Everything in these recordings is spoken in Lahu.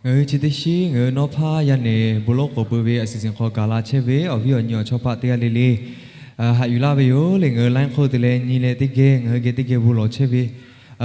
Ngaˬ hui chi teˇ shiˉ ngaˬ hui nawˉ hpaˇ yaˇ nehˬ bon lawˉ k'oˍ pui ve a shuˍ shuˍ hk'aw gaˬ la chehˇ ve awˬ viˉ awˬ nyi awˬ chawˇ paˆ teˇ g'aˇ le le, haꞈ yuˬ laˇ ve yoˬ le. Ngaˬ hui laiˉ hk'oˆ te leh nyi leh teˇ geh ngaˬ hui geh teˇ geh bon lawˬ chehˇ ve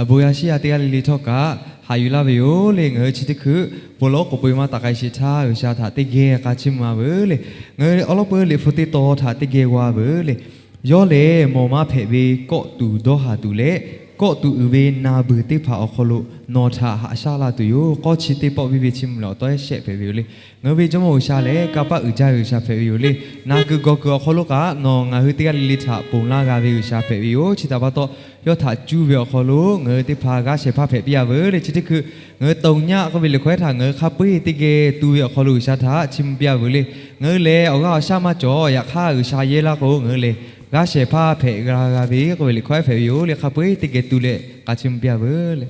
bon yaˇ shiˉ yaˇ teˇ g'aˇ le le htawˇ kaꞈ haꞈ yuˬ laˇ ve yoˬ le. Ngaˬ hui chi teˇ hkui bon lawˉ k'oˍ pui maˇ taˍ k'ai sheˍ htaˇ, G'uiˬsha htaꞈ teˇ geh k'a chiˇ mvuh a veuˬ le. Ngaˬ hui awˉ lawˉ peu liꞈ hpu teˇ tawn htaꞈ teˇ geh g'aw veuˬ le. Yawˇ lehˬ, mawˬ maˇ hpehꞈ ve kawˆ tuˬ dawˇ haˍ tuˬ leh, kawˆ tuˬ uiˍ ve naˬ beuˬ teˇ hpaˍ awˬ hk'aw lo nawˬ htaꞈ haꞈ shaˉ laˇ tuˬ yoˬ. K'awˇ chi teˇ pawˆ viˇ ve chiˇ mvuh leh awˬ tawˉ shehˆ hpehꞈ ve yoˬ le. Ngaˬ hui ve Jawˇmawˇ G'uiˬsha lehˬ, kanˇ paˆ uiˍ jaˇ ve G'uiˬsha hpehꞈ ve yoˬ le. Naˬ kuiˬ gawˬ kuiˬ awˬ hk'aw lo kaꞈ nawˬ ngaˬ hui teˇ g'aˇ le le htaꞈ ponˬ laˇ g'a ve G'uiˬsha hpehꞈ ve yoˬ. Chi htaꞈ pa taw, yawˇ htaꞈ cuˇ ve awˬ hk'aw lo ngaˬ hui teˇ hpaˍ g'aˇ shehˍ hpaˇ hpehꞈ piˇ a veuˬ le. Chi teˇ hkui ngaˬ hui toꞈ nyaˆ k'oˆ ve liꞈ hkawehˉ htaꞈ ngaˬ hui hk'a peu-eˬ teˇ geh tu ve awˬ hk'aw lo G'uiˬsha htaꞈ chiˇ mvuh piˇ a veuˬ le. Ngaˬ hui lehˬ, awˬ g'aˇ awˬ shaˉ maˇ cawˬ. Yaꞈ hk'aˇ, G'uiˬsha yehˇ laˇ k'o, ngaˬ hui lehˬ g'aˇ shehˍ hpaˇ hpehꞈ g'a g'a ve k'oˆ ve liꞈ hkawehˉ hpehꞈ ve yoˬ le. Hk'a peu-eˬ teˇ geh tu leh k'a chiˇ mvuh piˇ a veuˬ le.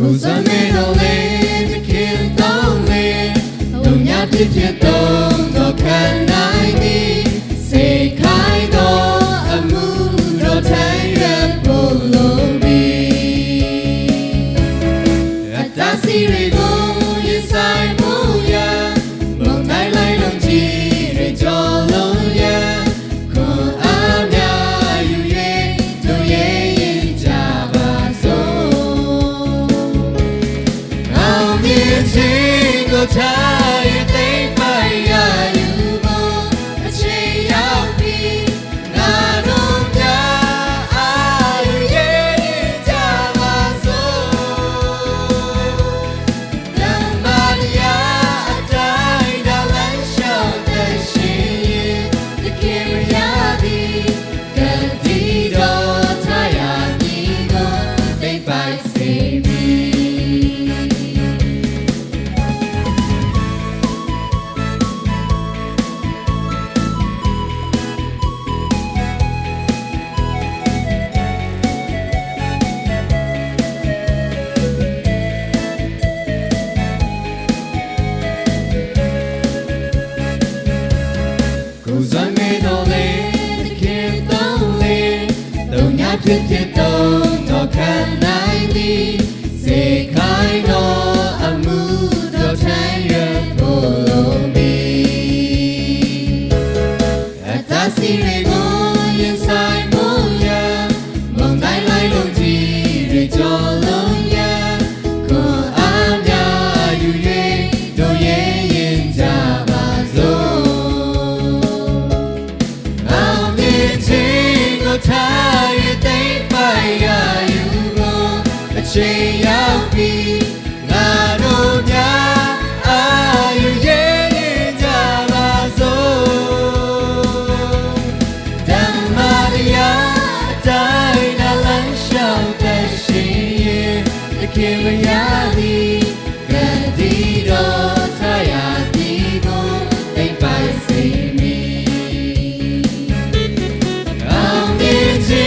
Kuˬ zuhꞈ mehˆ dawˬ leh teˇ hkeˇ taw leh, dawˬ nyaˇ teˇ hkeˇ taw dawˬ hkanˍ na-e ve, seˍ hk'aiˉ dawˬ a muˇ dawˬ hteˇ ve bon lo ve, a taˇ siˉ ve bon yehˬ saiˍ moˇ yaˇ, mawˬ htaiˍ laiˉ lonˉ chi ve cawˬ lonˉ yaˇ, hkawꞈ a myaꞈ yuˬ ve dawˬ yehˬ yehˬ caˇ baˬ zoˬ. Aˬ miˍ chi g'awˬ htaˇ yehˬ teˇ hpaˍ yaˇ yuˬ mawˬ a cheˇ yaˇ piˇ, ngaˬ dawˇ myaˇ a yuˬ yehˬ yehˬ caˇ baˬ zoˬ. Daꞈ maˍ yaˇ a taiˍ daꞈ laiˉ shaˍ teˇ shiˍ, teˇ hkeˇ ve yaˇ tiˉ, ka tiˉ dawˇ htaˇ yaꞈ nyi g'awˇ teˇ paiˇ seˍ miˬ. Kuˬ zuhꞈ mehˆ dawˬ leh teˇ hkeˇ taw leh, dawˬ nyaˇ teˇ hkeˇ taw dawˬ hkanˍ na-e ve, seˍ hk'aiˉ dawˬ a muˇ dawˬ hteˇ ve bon lo ve, a taˇ siˉ ve bon yehˬ saiˍ moˇ yaˇ, mawˬ htaiˍ laiˉ lonˉ chi ve cawˬ lonˉ yaˇ, hkawꞈ a myaꞈ yuˬ ve dawˬ yehˬ yehˬ caˇ baˬ zoˬ. Aˬ miˍ chi g'awˬ htaˇ yehˬ teˇ paiˇ yaˇ yuˬ mawˬ a cheˇ yaˇ piˇ, ngaˬ dawˇ myaꞈ a yuˬ yehˬ yehˬ caˇ baˬ zoˬ. Daꞈ maˍ yaˇ a taiˍ daꞈ laiˉ shaˍ teˇ shiˍ, teˇ hkeˇ ve yaˇ tiˉ, ka tiˉ dawˇ htaˇ yaꞈ nyi g'awˇ teˇ paiˇ seˍ miˬ. Aˬ miˍ chi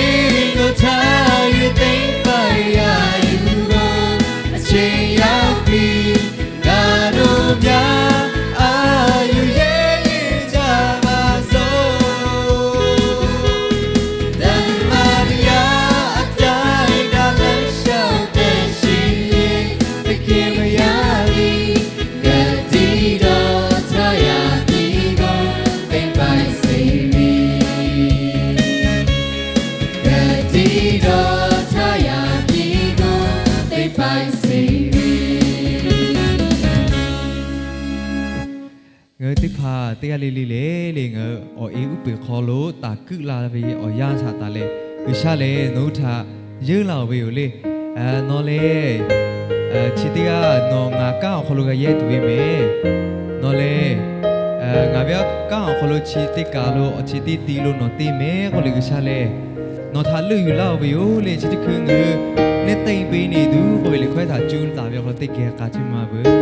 g'awˬ htaˇ yehˬ teˇ paiˇ yaˇ yuˬ mawˬ a cheˇ yaˇ piˇ, ngaˬ dawˇ myaꞈ a yuˬ yehˬ yehˬ caˇ baˬ zoˬ. Daꞈ maˍ yaˇ a taiˍ daꞈ laiˉ shaˍ teˇ shiˍ, teˇ hkeˇ ve yaˇ tiˉ, ka tiˉ dawˇ htaˇ yaꞈ nyi g'awˇ teˇ paiˇ seˍ miˬ. Ka tiˉ dawˇ htaˇ yaꞈ nyi g'awˇ teˇ paiˇ seˍ miˬ. Ngaˬ hui teˇ hpaˍ teˇ g'aˇ le le lehˬ le, ngaˬ hui awˬ e uˉ peunˍ hk'aw lo taˍ kuiˆ la ve awˬ yanˇ htaꞈ taˍ leh, G'uiˬsha lehˬ nawˬ hui htaꞈ yeunˇ laˇ-oˬ ve yoˬ le. Nawˬ lehˬ, chi teˇ g'aˇ nawˬ ngaˬ kanˉ awˬ hk'aw lo g'a yehˇ tuˬ ve mehˍ. Nawˬ lehˬ, ngaˬ ve kanˉ awˬ hk'aw lo chi teˇ kaˬ lo awˬ chi teˇ ti lo nawˬ te mehˍ k'oˆ leh G'uiˬsha lehˬ nawˬ htaꞈ leuˆ yuˬ laˇ-oˬ ve yoˬ le. Chi teˇ hkui ngaˬ hui neˇ teˇ beˇ neˇ duˬ k'oˆ ve liꞈ hkawehˉ htaꞈ cuˇ taˍ ve awˬ hk'aw lo teˇ geh k'a chiˇ mvuh veuˬ.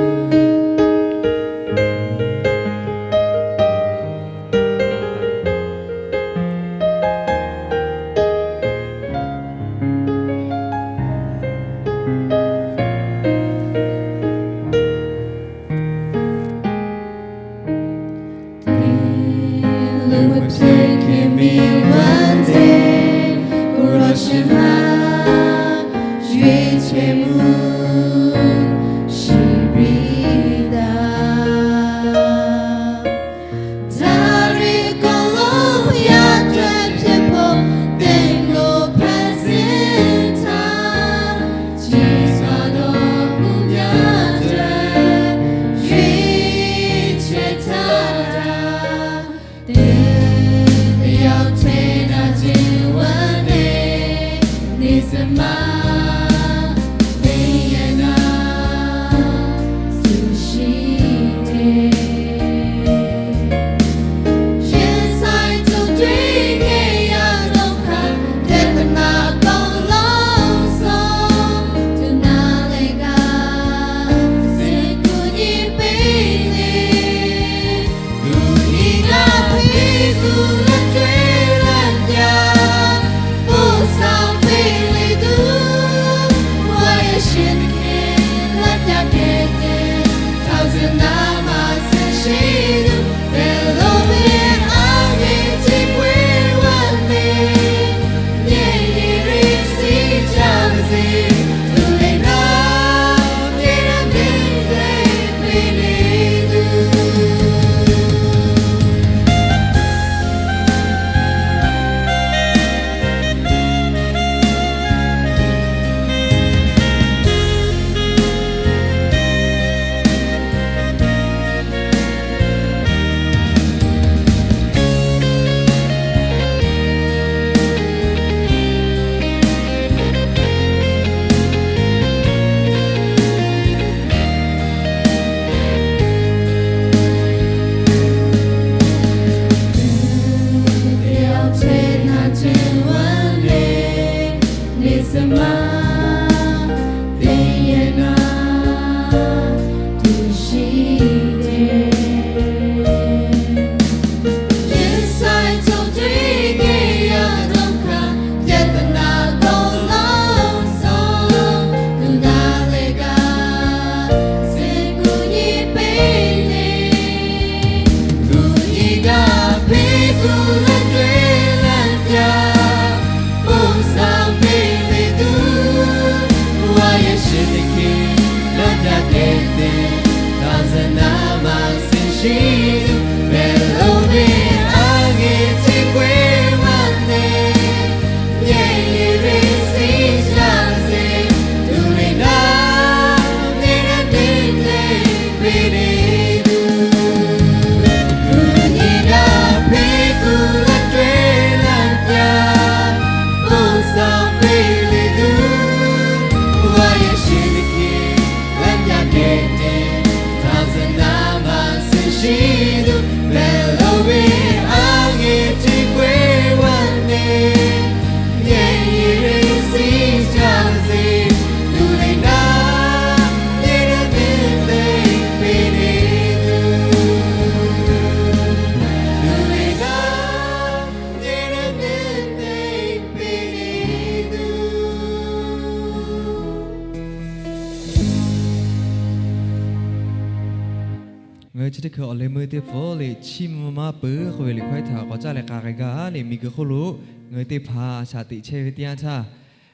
Ngaˬ hui chi teˇ hkui awˬ leh meuˇ teˇ hpfuhˇ leh chiˇ mvuh maˇ peuˬ k'oˆ ve liꞈ hkawehˇ htaꞈ k'awꞈ caˇ leh k'a g'a gaˇ leh, miˬguiˬ hk'oˆ lo ngaˬ hui teˇ hpaˍ a shaꞈ teꞈ chehˇ ve teˇ yanˇ htaˇ,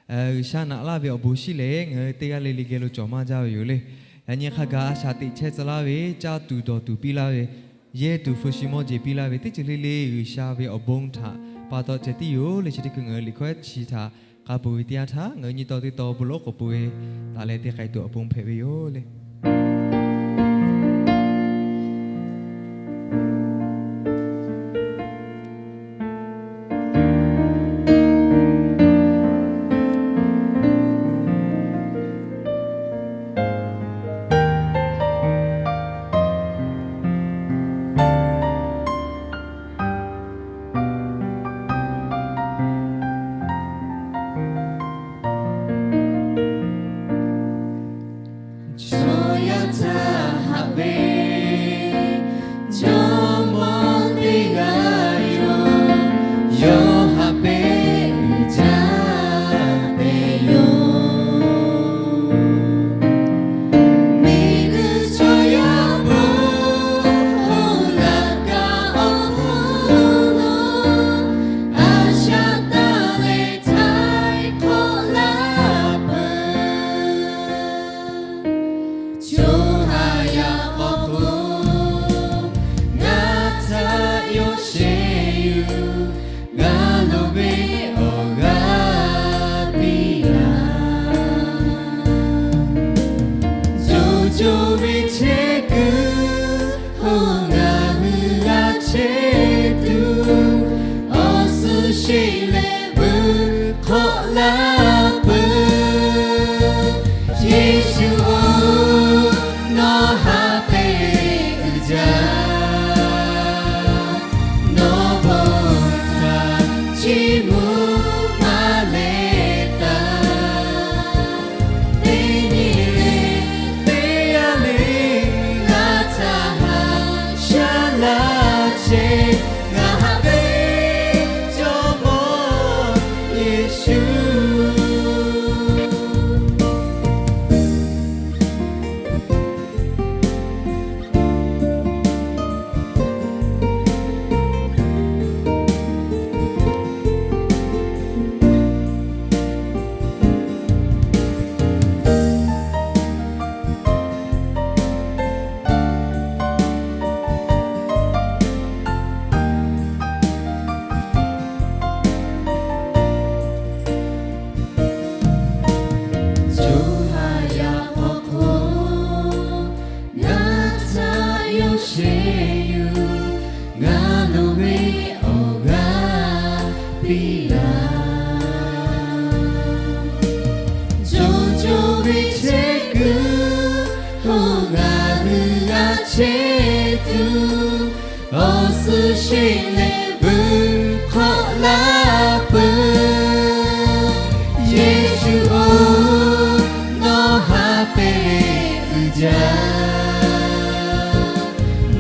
G'uiˬsha naꞈ laˇ ve awˬ bon shiˉ leh ngaˬ hui teˇ g'aˇ le le geh lo cawˬ maˇ jaˇ ve yoˬ le. Yaꞈ nyi hk'a gaˬ a shaꞈ teꞈ chehˇ tcuh laˇ ve, caˇ tuˬ dawˬ tuˬ piˇ laˇ ve, yehˇ tuˬ hpu shi mawˇ jeˬ piˇ laˇ ve teˇ ceuˬ le le G'uiˬsha ve awˬ bon htaꞈ pa taw ceh tiˉ yoˬ le. Chi teˇ hkui ngaˬ hui liꞈ hkawehˇ chi htaꞈ k'a peuˬ ve teˇ yanˇ htaˇ, ngaˬ hui nyi taw teˇ taw bon lawˉ k'awꞈ peuˬ ve taˍ leh te k'ai tuˬ awˬ pon hpehꞈ ve yoˬ le. Chaw yaˇ htaꞈ haꞈ ve jawˇmawˇ teˇ g'aˇ yoˬ. Yawˇ haꞈ pehnˇ uiˍ jaˇ tehꞈ yoˬ. Miˬguiˬ chaw yaˇ bon laꞈ ka awˬ hk'aw lo a shaꞈ taˍ leh htaiˍ hk'awꞈ laˇ peuˬ. Co ha yaꞈ k'aw k'o, ngaˬ htaꞈ yawˇ sheˍ yuˬ, ngaˬ loˍ ve awˬ g'aˇ piˇ laˇ. Co co ve chehˇ kuiˬ hk'oˆ ngaˬ hui g'a chehˇ tuˬ, awˬ suhˍ sheˍ leh vuiˬ hk'awꞈ laˇ peuˬ. Yeˍsuˆ-oˬ, nawˬ haꞈ pehnˇ uiˍ jaˇ. Nawˬ bon htaꞈ chiˇ mvuh maˇ leh taˍ. Teˇ nyi le teˇ yanˇ le ngaˬ htaꞈ haꞈ shaˉ laˇ chehˇ. Ngaˬ haꞈ ve jawˇmawˇ Yeˍsuˆ. Co ha yaꞈ k'aw k'o, ngaˬ htaꞈ yawˇ sheˍ yuˬ, ngaˬ loˍ ve awˬ g'aˇ piˇ laˇ. Co co ve chehˇ kuiˬ hk'oˆ ngaˬ hui g'a chehˇ tuˬ, awˬ suhˍ sheˍ leh vuiˬ hk'awꞈ laˇ peuˬ. Yeˍsuˆ-oˬ, nawˬ haꞈ pehnˇ uiˍ jaˇ.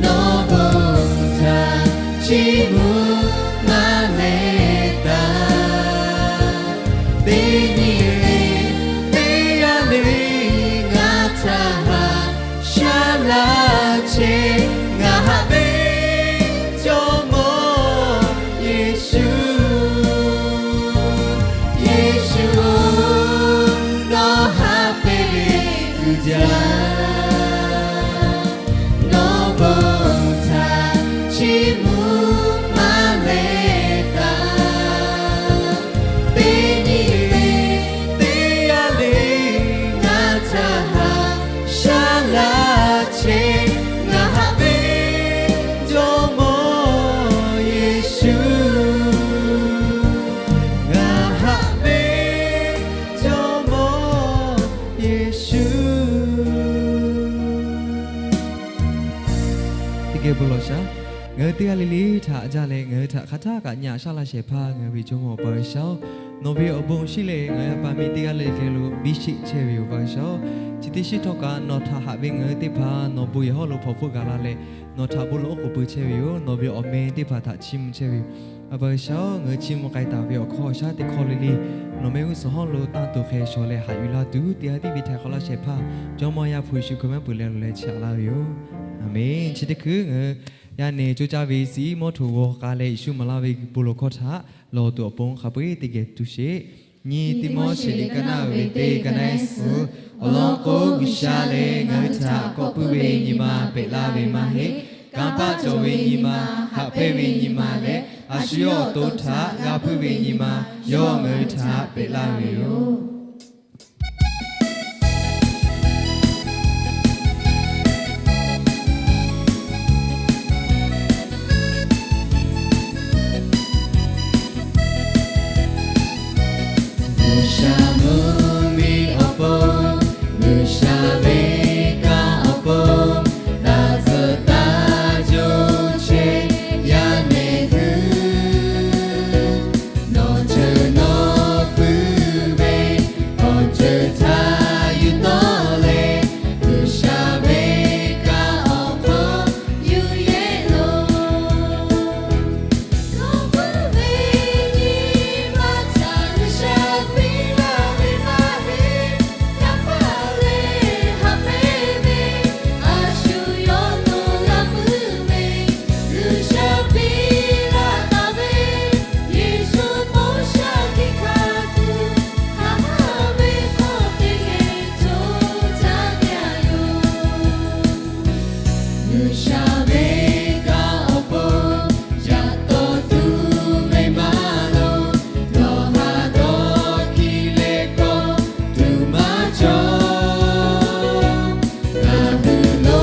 Nawˬ bon htaꞈ chiˇ mvuh maˇ leh taˍ. Teˇ nyi le teˇ yanˇ le ngaˬ htaꞈ haꞈ shaˉ laˇ chehˇ. Ngaˬ haꞈ ve jawˇmawˇ Yeˍsuˆ, Yeˍsuˆ-oˬ, nawˬ haꞈ pehnˇ uiˍ jaˇ. Nawˬ bon htaꞈ chiˇ mvuh maˇ Geh bon lawˬ shaˍ. Ngaˬ hui teˇ g'aˇ le le htaꞈ jaˇ leh, ngaˬ hui htaꞈ hk'aˬ htaˇ kaꞈ nyi aꞈ shaˉ laˇ shehˍ hpaˇ ngaˬ hui ve Jawˇmawˇ Awˬ pa G'uiˬsha-oˬ, nawˬ ve awˬ bon shinˉ leh ngaˬ hui a pa miˇ teˇ g'aˇ le le geh lo biˇ sheˆ chehˇ ve yoˬ, Awˬ pa G'uiˬsha-oˬ. Chi teˇ shinˉ htawˇ kaꞈ nawˬ htaꞈ haꞈ ve ngaˬ hui teˇ hpaˍ nawˬ bon yehˬ hawˉ lo hpawnˬ hpfuhˆ gaˬ la leh, nawˬ htaꞈ bon lawˬ oˉ k'oˍ pui chehˇ ve yoˬ. Nawˬ ve awˬ meh teˇ hpaˍ htaꞈ chiˇ mvuh chehˇ ve yoˬ. Awˬ pa G'uiˬsha-oˬ, ngaˬ hui chiˇ mvuh k'ai taˍ ve awˬ hkawˇ shaˉ teˇ hkawˇ le le, nawˬ mehˆ g'uˇ suhˍ hawˉ lo tanˇ tuˬ hk'e shawˍ leh haꞈ yuˬ laˇ tuˬ, teˇ g'aˇ tiˉ ve htaiˍ hk'awꞈ laˇ shehˍ hpaˇ Jawˇmawˇ Yaˇ hpu Yeˍsuˆ Hkriꞈ mehˆ peuˬ leh lo leh chiˇ aꞈ laˇ ve yoˬ. Aˍmenˍ. Chi teˇ hkui ngaˬ hui yaˇ nehˬ coˇ caˇ ve suhˍ mawˇ htoꞈ g'aw k'a leh Yeˍsuˆ maˍ laˇ ve bon lawˬ hkawˇ htaꞈ lawˬ tuˬ awˬ pon hk'a peu-eˬ teˇ geh tuˬ sheˍ. Nyi Tiˆmoˉseˍ liꞈ ka naˆ ve teˇ ka naˆ suhˍ, awˬ lawn k'o, G'uiˬsha lehˬ ngaˬ hui htaꞈ kawꞈ puiˉ ve nyi ma pehꞈ laˇ ve maˇ heˆ. Kanˇ paˆ cawˬ ve nyi ma, haꞈ pehnˇ ve nyi ma leh a shu yawˇ awˬ to htaꞈ g'a puiˉ ve nyi ma, yawˇ ngaˬ hui htaꞈ pehꞈ laˇ ve yoˬ. G'uiˬsha mvuhˇmiˬ awˬ pon, G'uiˬsha ve kanˇ awˬ pon, taˇ tcuhˉ taˇ juˇ chehˇ yaˇ nehˬ hui, nawˬ ceuˬ nawˬ puiˉ ve awˬ ceuˬ htaꞈ yuˬ tawˆ leh, G'uiˬsha ve kanˇ awˬ hk'aw yuˬ yehˬ loˬ. Nawˬ puiˉ ve nyi ma htaꞈ G'uiˬsha piˇ laˇ ve maˇ heˆ. Kanˇ paˆ leh haꞈ pehnˇ ve a shu yawˇ to g'a puiˉ ve, G'uiˬsha piˇ laˇ taˍ ve Yeˍsuˆ bon sha hkiˆ hkanˍ tuˬ, haꞈ haˉ ve hk'aw teˇ geh co caˇ gaˇ yoˬ. G'uiˬsha ve kanˇ awˬ pon yaꞈ taw tuˬ ve maˇ loˍ. Dawˬ haˍ dawˬ hkiˇ leh kawˆ tuˬ maˇ cawˬ. Ngaˬ hui lo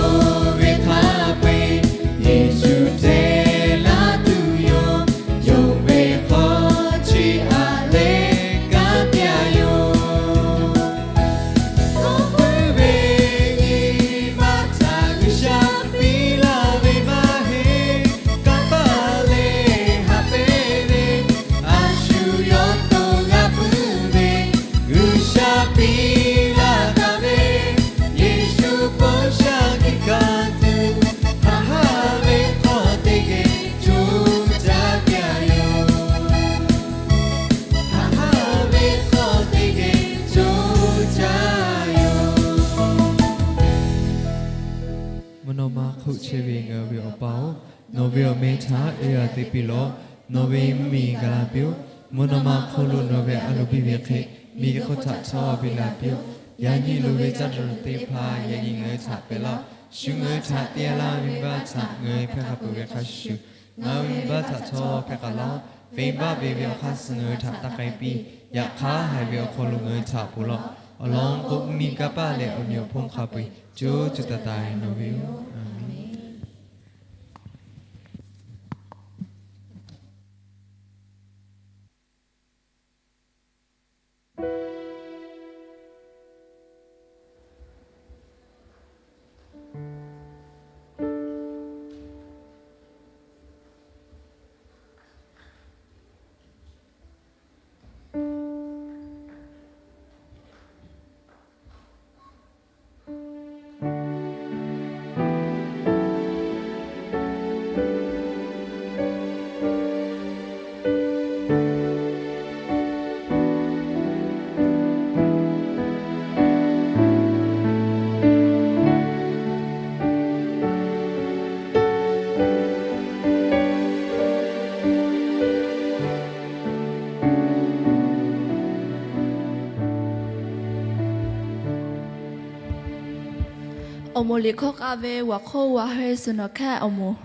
ve hk'a peu-eˬ Yeˍsuˆ hteˇ laˇ tuˬ yoˬ. Yonˍ ve hk'aw chi aꞈ leh kanˉ te-a yoˬ. Nawˬ puiˉ ve nyi ma htaꞈ G'uiˬsha piˇ laˇ ve maˇ heˆ. Kanˇ paˆ leh haꞈ pehnˇ ve a shu yawˇ to g'a puiˉ ve, G'uiˬsha piˇ laˇ taˍ ve Yeˍsuˆ bon sha hkiˆ hkanˍ tuˬ, haꞈ haˉ ve hk'aw teˇ geh co caˇ gaˇ yoˬ. Haꞈ haˉ ve hk'aw teˇ geh co caˇ yoˬ. Mvuhˇ naw ma hk'oˆ chehˇ ve ngaˬ hui ve Awˬ pa-oˬ, nawˬ ve awˬ meh htaꞈ yawˇ yaꞈ te piˇ lawˬ. Nawˬ ve mvuhˇmiˬ gaˬ la piˇ-oˆ. Mvuhˇ naw ma hk'oˆ lo nawˬ ve a loˍ biˇ ve hk'e, miˬguiˬ hk'oˆ htaꞈ htawˇ piˇ la piˇ-oˆ. Yaꞈ nyi loˍ ve caˇ tuˬ teˇ hpaˍ yaꞈ nyi ngaˬ hui htaꞈ pehꞈ laˇ-oˆ. Shu ngaˬ hui htaꞈ te laˇ ve venˇbaˆ htaꞈ ngaˬ hui hpehˇ hk'a peuˬ ve hk'a shuˍ shuˍ, ngaˬ hui ve venˇbaˆ htaꞈ htawˇ hpehˇ k'ai laˇ-oˆ. Venˇbaˆ ve ve awˬ hk'aˇ suh ngaˬ hui htaꞈ taˇ k'ai piˇ. Yaꞈ hk'aˇ, haiˬ ve awˬ hk'aw lo ngaˬ hui htaꞈ ponˬ laˇ-oˆ. Awˬ lawn k'o, mvuhˇmiˬ, kanˇ paˆ leh awˬ meꞈ awˬ hponˇ hk'a peu-eˬ co co taiˍ taiˍ nawˬ ve yoˬ. Aˍmenˍ. Awˬ moˍ liꞈ hkawˇ k'a ve waˬ hk'oˆ waˬ heh suhˍ nawˬ hkehˇ awˬ moˍ.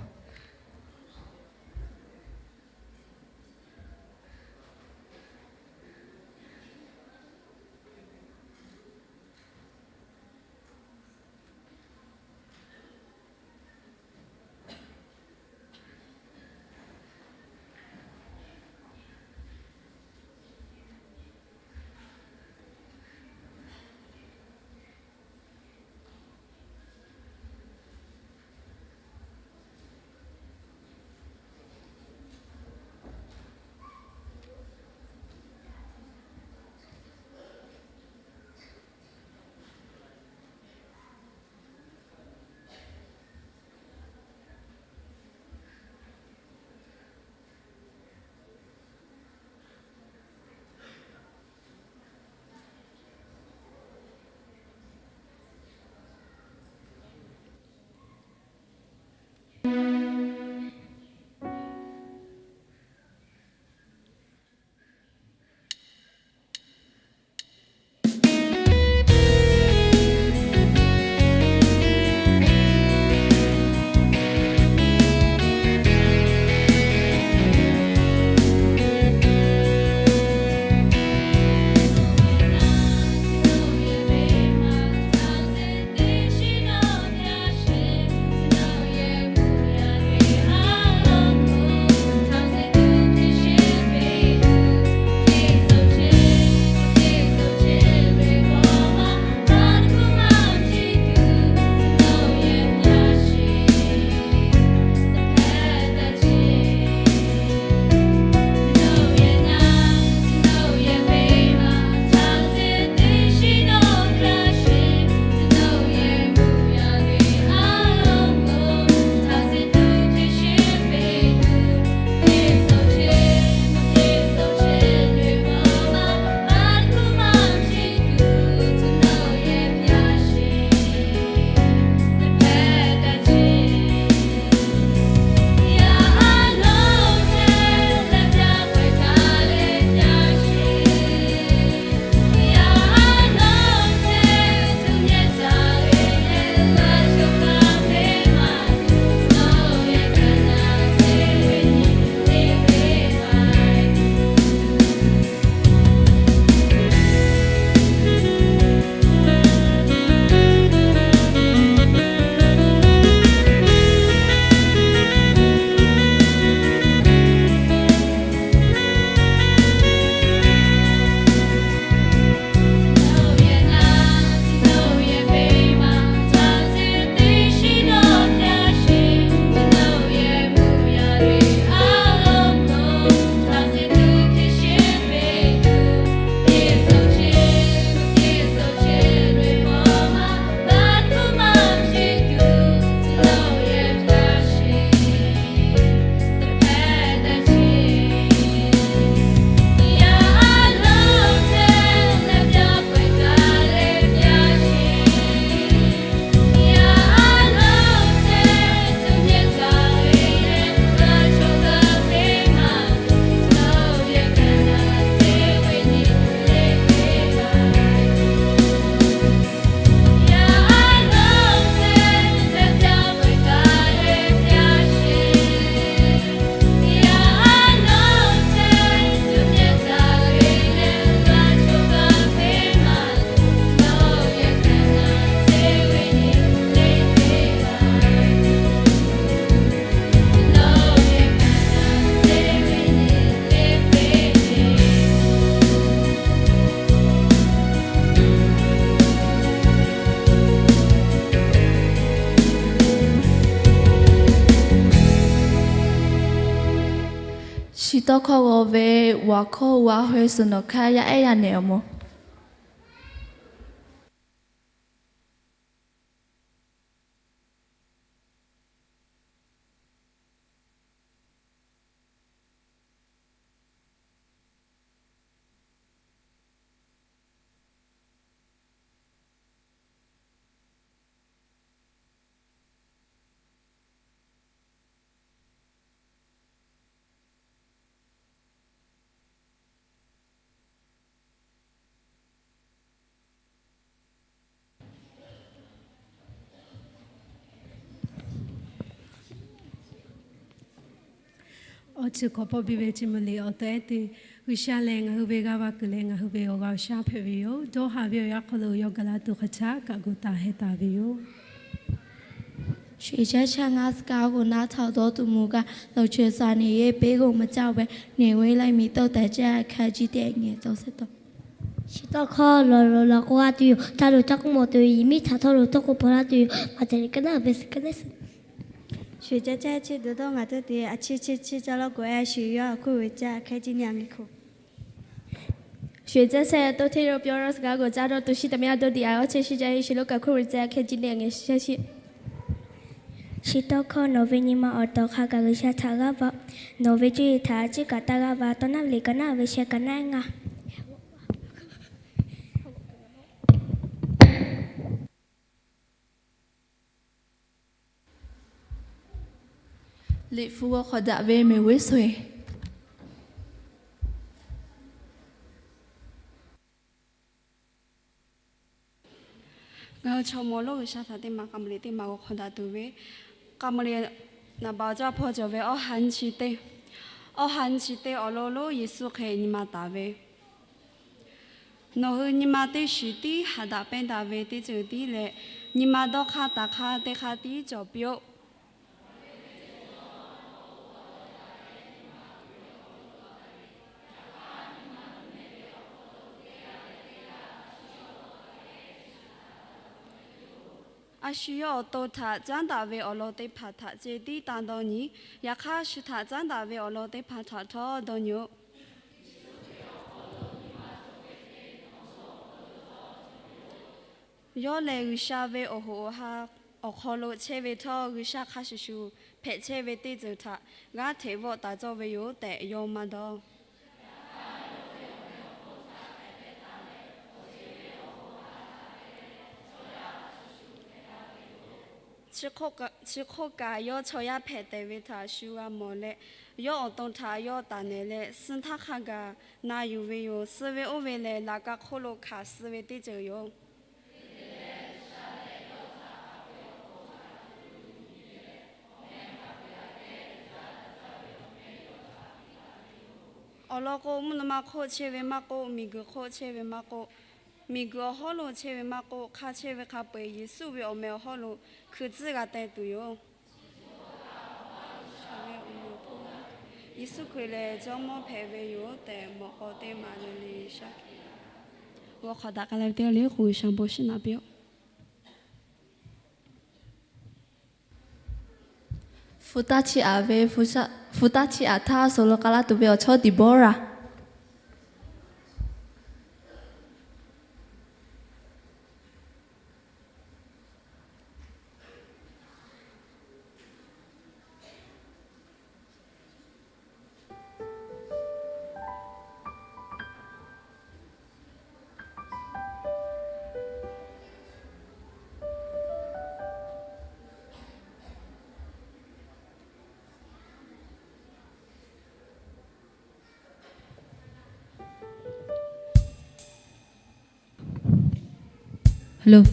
Tawˇ hkawˇ g'aw ve, waˬ hkawˇ waˬ haweh suhˍ nawˬ hk'aˇ yaˇ ehˉ yaˇ nehˬ awˬ moˍ. Awˬ ceuˬ hk'awꞈ pawˆ biˇ ve chi ma liꞈ awˬ tawꞈ ehˉ te, G'uiˬsha lehˬ ngaˬ hui ve g'aˇ va kuiˬ leh ngaˬ hui ve awˬ g'a awˬ shaˉ hpehꞈ ve yoˬ. Dawˇ haˍ ve awˬ yanˇ hk'aw lo yawˇ ga laˇ tuˬ hk'a htaꞈ kaꞈ gu taˍ heh taˍ ve yoˬ. Sheˍ caˇ caˇ ngaˇ suhˍ kaꞈ g'oˬ naˉ htaꞈ dawˇ tuˬ mvuh gaˇ, nawˬ cheuˬ saˍ neˍ yeˇ peˇ g'oˬ maˇ caˇ ve, neˍ ve laiˉ miˬ tawˇ taˍ caˇ hk'a jiˇ tehꞈ nyi tawˇ sehˉ tawˇ. Shiˍ tawˇ hkawˇ lawˬ lawˬ lawˬ k'oˆ g'a tuˬ yoˬ. Htaˇ lo caˇ k'oˆ mawˬ tuˬ ve, miˬ htaꞈ htawˇ lo tawˇ k'oˆ hpaw laˇ tuˬ yoˬ. Maꞈ teꞈ leh ka naˉ ve suhˍ ka naˉ suhˍ. Sheˍ caˇ caˇ chi dawˇ dawˇ ngaˬ tcuhˇ te, a chi chi chi caˇ lawˇ k'o, a shu yawˇ a hkuˇ ve caˇ hk'e jiˇ nyi a nyi hk'o. Sheˍ caˇ caˇ tawˇ hteˇ lo pyawˇ lawˇ suhˍ kaꞈ g'oˬ caˇ dawˇ tuˬ shiˉ taˍ miˇ a dawˇ diꞈ a, awˬ chehˇ shiˉ caˇ e sheˍ lo kaꞈ hkuˇ ve caˇ hk'e jiˇ nyi a nyi sheˍ shiˉ. Shiˍ tawˇ hkawˇ nawˬ ve nyi ma awˬ tawˍ hk'a gaˬ G'uiˬsha htaꞈ g'aˇ va, nawˬ ve cuˇ yiˍ htaꞈ a ciˉ kaꞈ taˇ g'aˇ va, tawˇ naˉ ve liꞈ ka naˉ ve sheh ka naˉ ngaˇ. Liꞈ hpu g'aw hk'awꞈ daꞈ ve mehˬ g'uˇ suhˍ e. Ngaˬ hui chaw mawˬ lonˉ G'uiˬsha htaꞈ teˇ maˬ k'a maˍ liꞈ teˇ maˬ g'aw hk'awꞈ daꞈ tuˬ ve, k'a maˍ liꞈ naˍ baˬ awˬ jaˇ hpawˇ cawˬ ve awˇ ha nyi chi teˇ, awˇ ha nyi chi teˇ awˬ lawn lonˉ Yeˍsuˆ Hkriꞈ nyi ma taˍ ve, nawˬ hui nyi ma teˇ shiˍ tiˉ haꞈ daꞈ pehnˇ daꞈ ve teˇ ceuˬ tiˉ leh, nyi ma dawˇ hk'aˇ taˍ hk'aˇ teˇ hk'aˇ tiˉ cawˬ piˇ-oˆ. A shu yawˇ awˬ to htaꞈ caˉ daꞈ ve awˬ lawn teˇ hpaˍ htaꞈ ceh tiˉ taˇ dawˇ nyi. Yaꞈ hk'aˇ, shu htaꞈ caˉ daꞈ ve awˬ lawn teˇ hpaˍ htaꞈ htawˇ dawˇ nyi-oˆ. Yawˇ lehˬ, G'uiˬsha ve awˬ hoꞈ awˬ ha awˬ hk'aw lo chehˇ ve htawˇ, G'uiˬsha hk'a shuˍ shuˍ hpehꞈ chehˇ ve teˇ ceuˬ htaꞈ g'aˇ hteꞈ vawˆ taˍ cawˇ ve yoˬ tehꞈ yawˇ maˇ dawˇ. Chi hk'oˆ kaꞈ, yawˇ chaw yaˇ hpehꞈ tehˬ ve htaꞈ shu g'a mawˬ leh, yawˇ awˬ to htaꞈ yawˇ taˍ nehˬ leh, suh htaˇ hk'a gaˬ na yuˬ ve yoˬ. Suh ve oˇ ve lehˬ, laꞈ ka hk'oˆ lo hkanˍ suh ve teˇ ceuˬ yoˬ. Awˬ lawn k'o, mvuhˇ naw ma hk'oˆ chehˇ ve maˇ k'oˆ, miˬguiˬ hk'oˆ chehˇ ve maˇ k'oˆ, miˬguiˬ awˬ hawˉ lo chehˇ ve maˇ k'oˆ, hk'a chehˇ ve hk'a peu-eˬ Yeˍsuˆ ve awˬ meh awˬ hawˉ lo hkui tcuhˉ g'a teh tuˬ yoˬ. Yeˍsuˆ Hkriꞈ lehˬ, Jawˇmawˇ hpehꞈ ve yoˬ tehꞈ mawꞈ k'aw teˇ maˬ le le shaˉ hkiˬ. G'aw hk'awꞈ daꞈ k'ai la ve teˇ g'aˇ le k'o, G'uiˬsha bon shiˉ naꞈ piˇ-oˆ. Hpu taˇ chiˇ aꞈ ve, hpu taˇ chiˇ aꞈ htaˇ suh lo k'a laˇ tuˬ ve awˬ chawˇ Tiˍbawˇraˍ. Dawˇ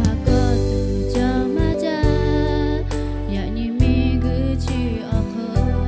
haˍ kawˆ tuˬ cawˬ maˇ jaˇ. Yaꞈ nyi miˬguiˬ chi awˬ hk'aw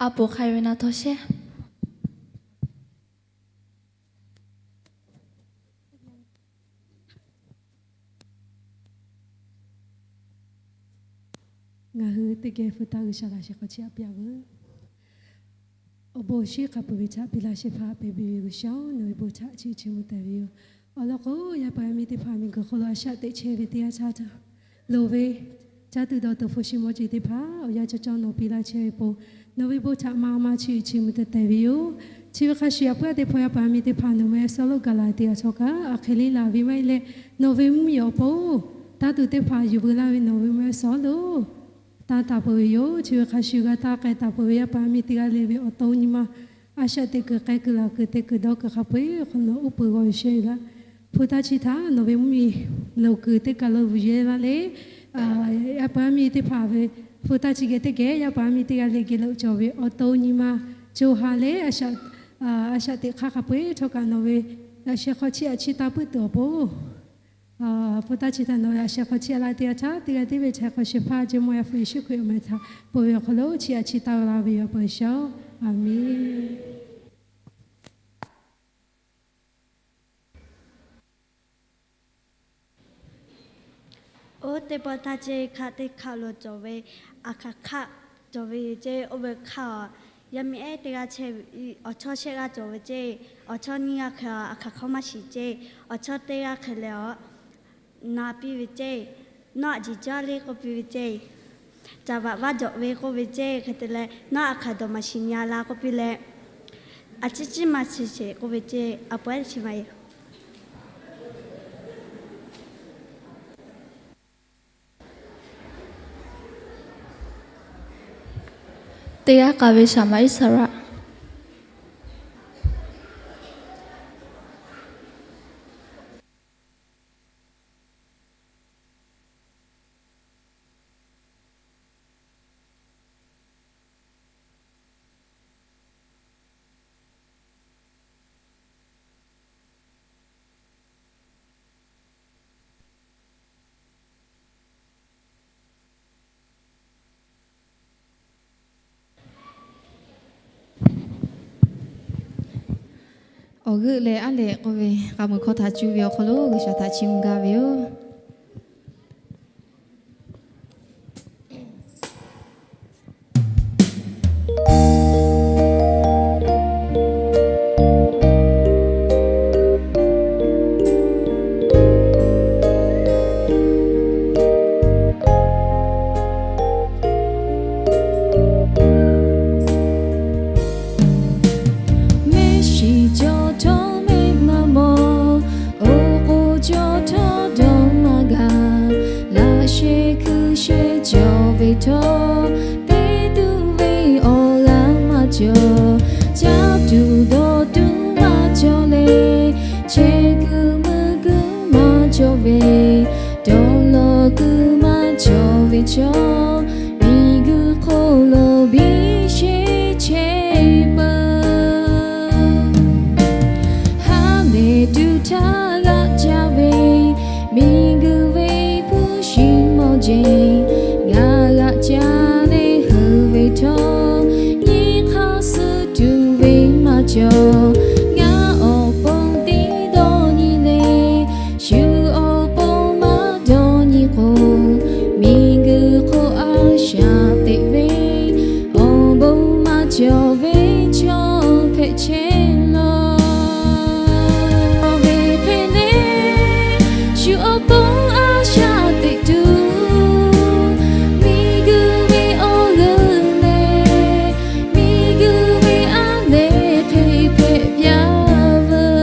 A poˍ hk'a ve na htawˇ sheˉ. Ngaˬ hui teˇ geh hpu taˇ G'uiˬsha laꞈ sheh hk'aw chiˇ aꞈ piˇ-a veuˬ. Awˬ bon awˬ shinˉ hk'a peuˬ ve htaꞈ piˇ laˇ shehˍ hpaˇ hpehꞈ ve G'uiˬsha-oˬ, nawˬ ve bon htaꞈ chiˇ chiˇ mvuh taˍ ve yoˬ. Awˬ lawn k'o, yaˇ paˍ yaˇ miˇ teˇ hpaˍ miˬguiˬ hk'oˆ lo a shaꞈ teꞈ chehˇ ve teˇ yanˇ htaˇ, loˍ ve caˇ tuˬ dawˬ tuˬ hpu shi mawˇ jeˬ teˇ hpaˍ awˬ yanˇ cawˇ cawˇ nawˬ piˇ laˇ chehˇ ve po, nawˬ ve bon htaꞈ maˇ maˇ chiˇ chiˇ mvuh taˍ taˍ ve yoˬ. Chi ve hk'a shuˍ, a pui a teˇ hpaˍ yaˇ paˍ yaˇ miˇ teˇ hpaˍ nawˬ ve a suh lo gaˬ la ve teˇ yanˇ cawˇ kaꞈ, a hk'e le laˬ ve maˇ heˆ leh, nawˬ ve mvuhˇmiˬ awˬ pon taˇ tuˬ teˇ hpaˍ yuˬ veu laˇ ve nawˬ ve mvuhˇmiˬ a suh lo tanˇ taˍ peuˬ ve yoˬ. Chi ve hk'a shuˍ, g'a taˇ k'ai taˍ peuˬ ve yaˇ paˍ yaˇ miˇ teˇ g'aˇ le ve awˬ to nyi ma a shaꞈ teꞈ kuiˬ k'ai kuiˬ laˬ kuiˬ te kuiˬ dawˇ kuiˬ hk'a peu-eˬ hk'aw nawˬ uˉ peunˍ g'aw yuˬ shehˇ ve laˇ. Hpu taˇ chi htaꞈ nawˬ ve mvuhˇmiˬ loˍ kuiˬ teˇ kaˬ lo vuiˬ yehˇ laˇ leh, yaˇ paˍ yaˇ miˇ teˇ hpaˍ ve hpu taˇ chi geh teˇ geh yaˇ paˍ yaˇ miˇ teˇ g'aˇ le geh lo cawˬ ve awˬ to nyi ma co ha leh, a shaꞈ teꞈ hk'aˇ hk'a peu-eˬ htawˇ kaꞈ nawˬ ve laꞈ sheh hk'aw chiˇ aꞈ chiˇ taˇ puiˉ tuˬ awˬ pon, hpu taˇ chi htaꞈ nawˬ ve laꞈ sheh hk'aw chiˇ aꞈ laˇ teˇ yanˇ htaˇ, teˇ g'aˇ tiˉ ve htaiˍ hk'aw shehˍ hpaˇ Jawˇmawˇ Yaˇ hpu Yeˍsuˆ Hkriꞈ awˬ meh htaꞈ ponˬ ve awˬ hk'aw lo chiˇ aꞈ chiˇ taˇ ve laˇ ve yoˬ, a pa G'uiˬsha-oˬ, aˍmenˍ. Oˇ teˇ pawˆ htaˇ ceˇ, hk'aˆ teˇ hk'aˆ lo cawˬ ve, a hk'aˬ hk'aˆ cawˬ ve yoˬ ceˇ. Oˇ ve hk'aˆ aˬ, yaˇ miˇ ehˉ teˇ g'aˇ chehˇ, awˬ chawˇ shehˆ g'aˇ cawˬ ve ceˇ. Awˬ chawˇ nyiˇ g'aˇ hk'e a hk'aˬ hk'awˇ maˇ shiˍ ceˇ. Awˬ chawˇ teˇ g'aˇ hk'e leh a, na piˇ ve ceˇ. Nawˉ aꞈ jiˬ jaˇ le k'oˆ piˇ ve ceˇ. Caˍ baꞈ vaˇ jawꞈ ve k'oˆ ve ceˇ. Hk'e te leh, nawˉ a hk'aˬ dawˬ maˍ shiˍ nyi a la k'oˆ piˇ leh, a ciˉ ciˉ maˍ shiˍ sheˍ k'oˆ ve ceˇ. A pawehˉ chi ma yoˬ. Teˇ g'aˇ k'a ve shaˍ maꞈ Iˉsaˍreˍlaˆ. Awˬ g'euˆ leh aˉ lehꞈ k'oˆ ve k'a muiˬ hkawˇ htaꞈ cuˇ ve awˬ hk'aw lo G'uiˬsha htaꞈ chiˇ mvuh gaˇ ve yoˬ. Mehˆ shiˍ cawˬ htawˇ mehˆ maˇ mawˬ, awˬ k'oˍ cawˬ htawˇ dawˇ maˇ gaˬ. Laꞈ sheh hkui sheh cawˬ ve htawˇ, teˇ tuˬ ve awˬ g'aˇ maˇ cawˬ. Caˇ tuˬ dawˬ tuˬ maˇ cawˬ leh, chehˇ kuiˬ mui kuiˬ maˇ cawˬ ve, dawˇ law kuiˬ maˇ cawˬ ve chaw, miˬguiˬ hk'oˆ lo biˇ sheˍ chehˇ peuˬ. Ha lehˬ tuˬ htaˇ g'aꞈ caˇ ve, miˬguiˬ ve hpu shi mawˇ jeˬ, g'a g'aꞈ caˇ leh heuˬ ve htawˇ, nyi hk'aˇ suh tuˬ ve maˇ cawˬ. Ngaˬ awˬ pon tiˉ dawˇ nyi leh, shu awˬ pon maˇ dawˇ nyi k'o, miˬguiˬ hk'oˆ a shaꞈ teꞈ ve, awˬ bon maˇ cawˬ ve chaw hpehꞈ chehˇ law. Awˬ ve hk'e leh, shu awˬ pon a shaꞈ teꞈ tuˬ, miˬguiˬ ve awˬ g'euˆ leh, miˬguiˬ ve aˉ lehꞈ hk'e hpehꞈ piˇ veuˬ.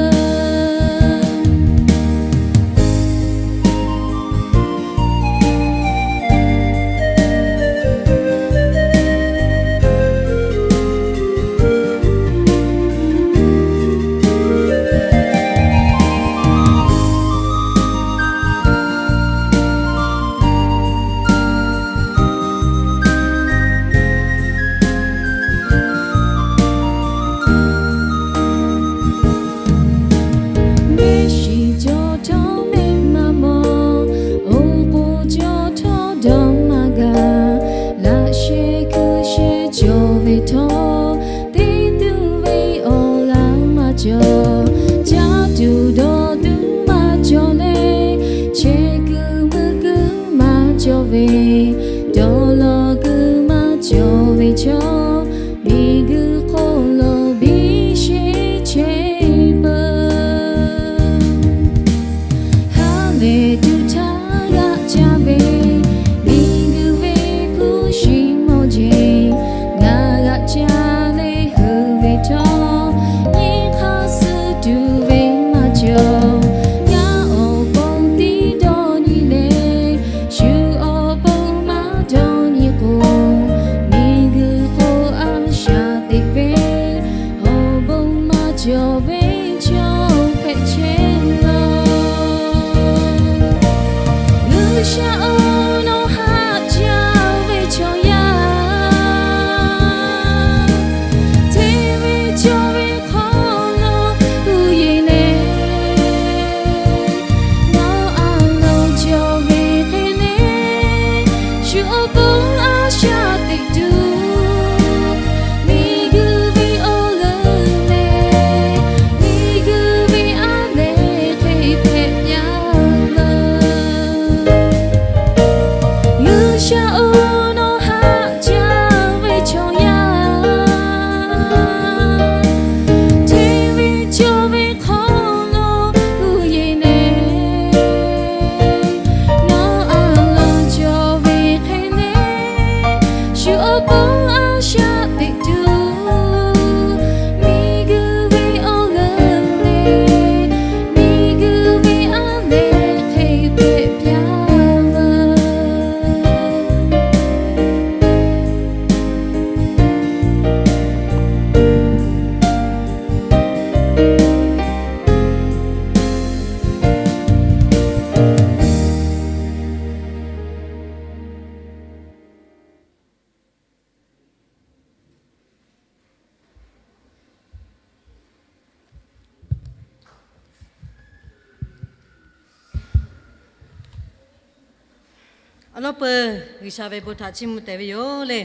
Awˬ lawn peuˬ, G'uiˬsha ve bon htaꞈ chiˇ mvuh tehꞈ ve yoˬ le.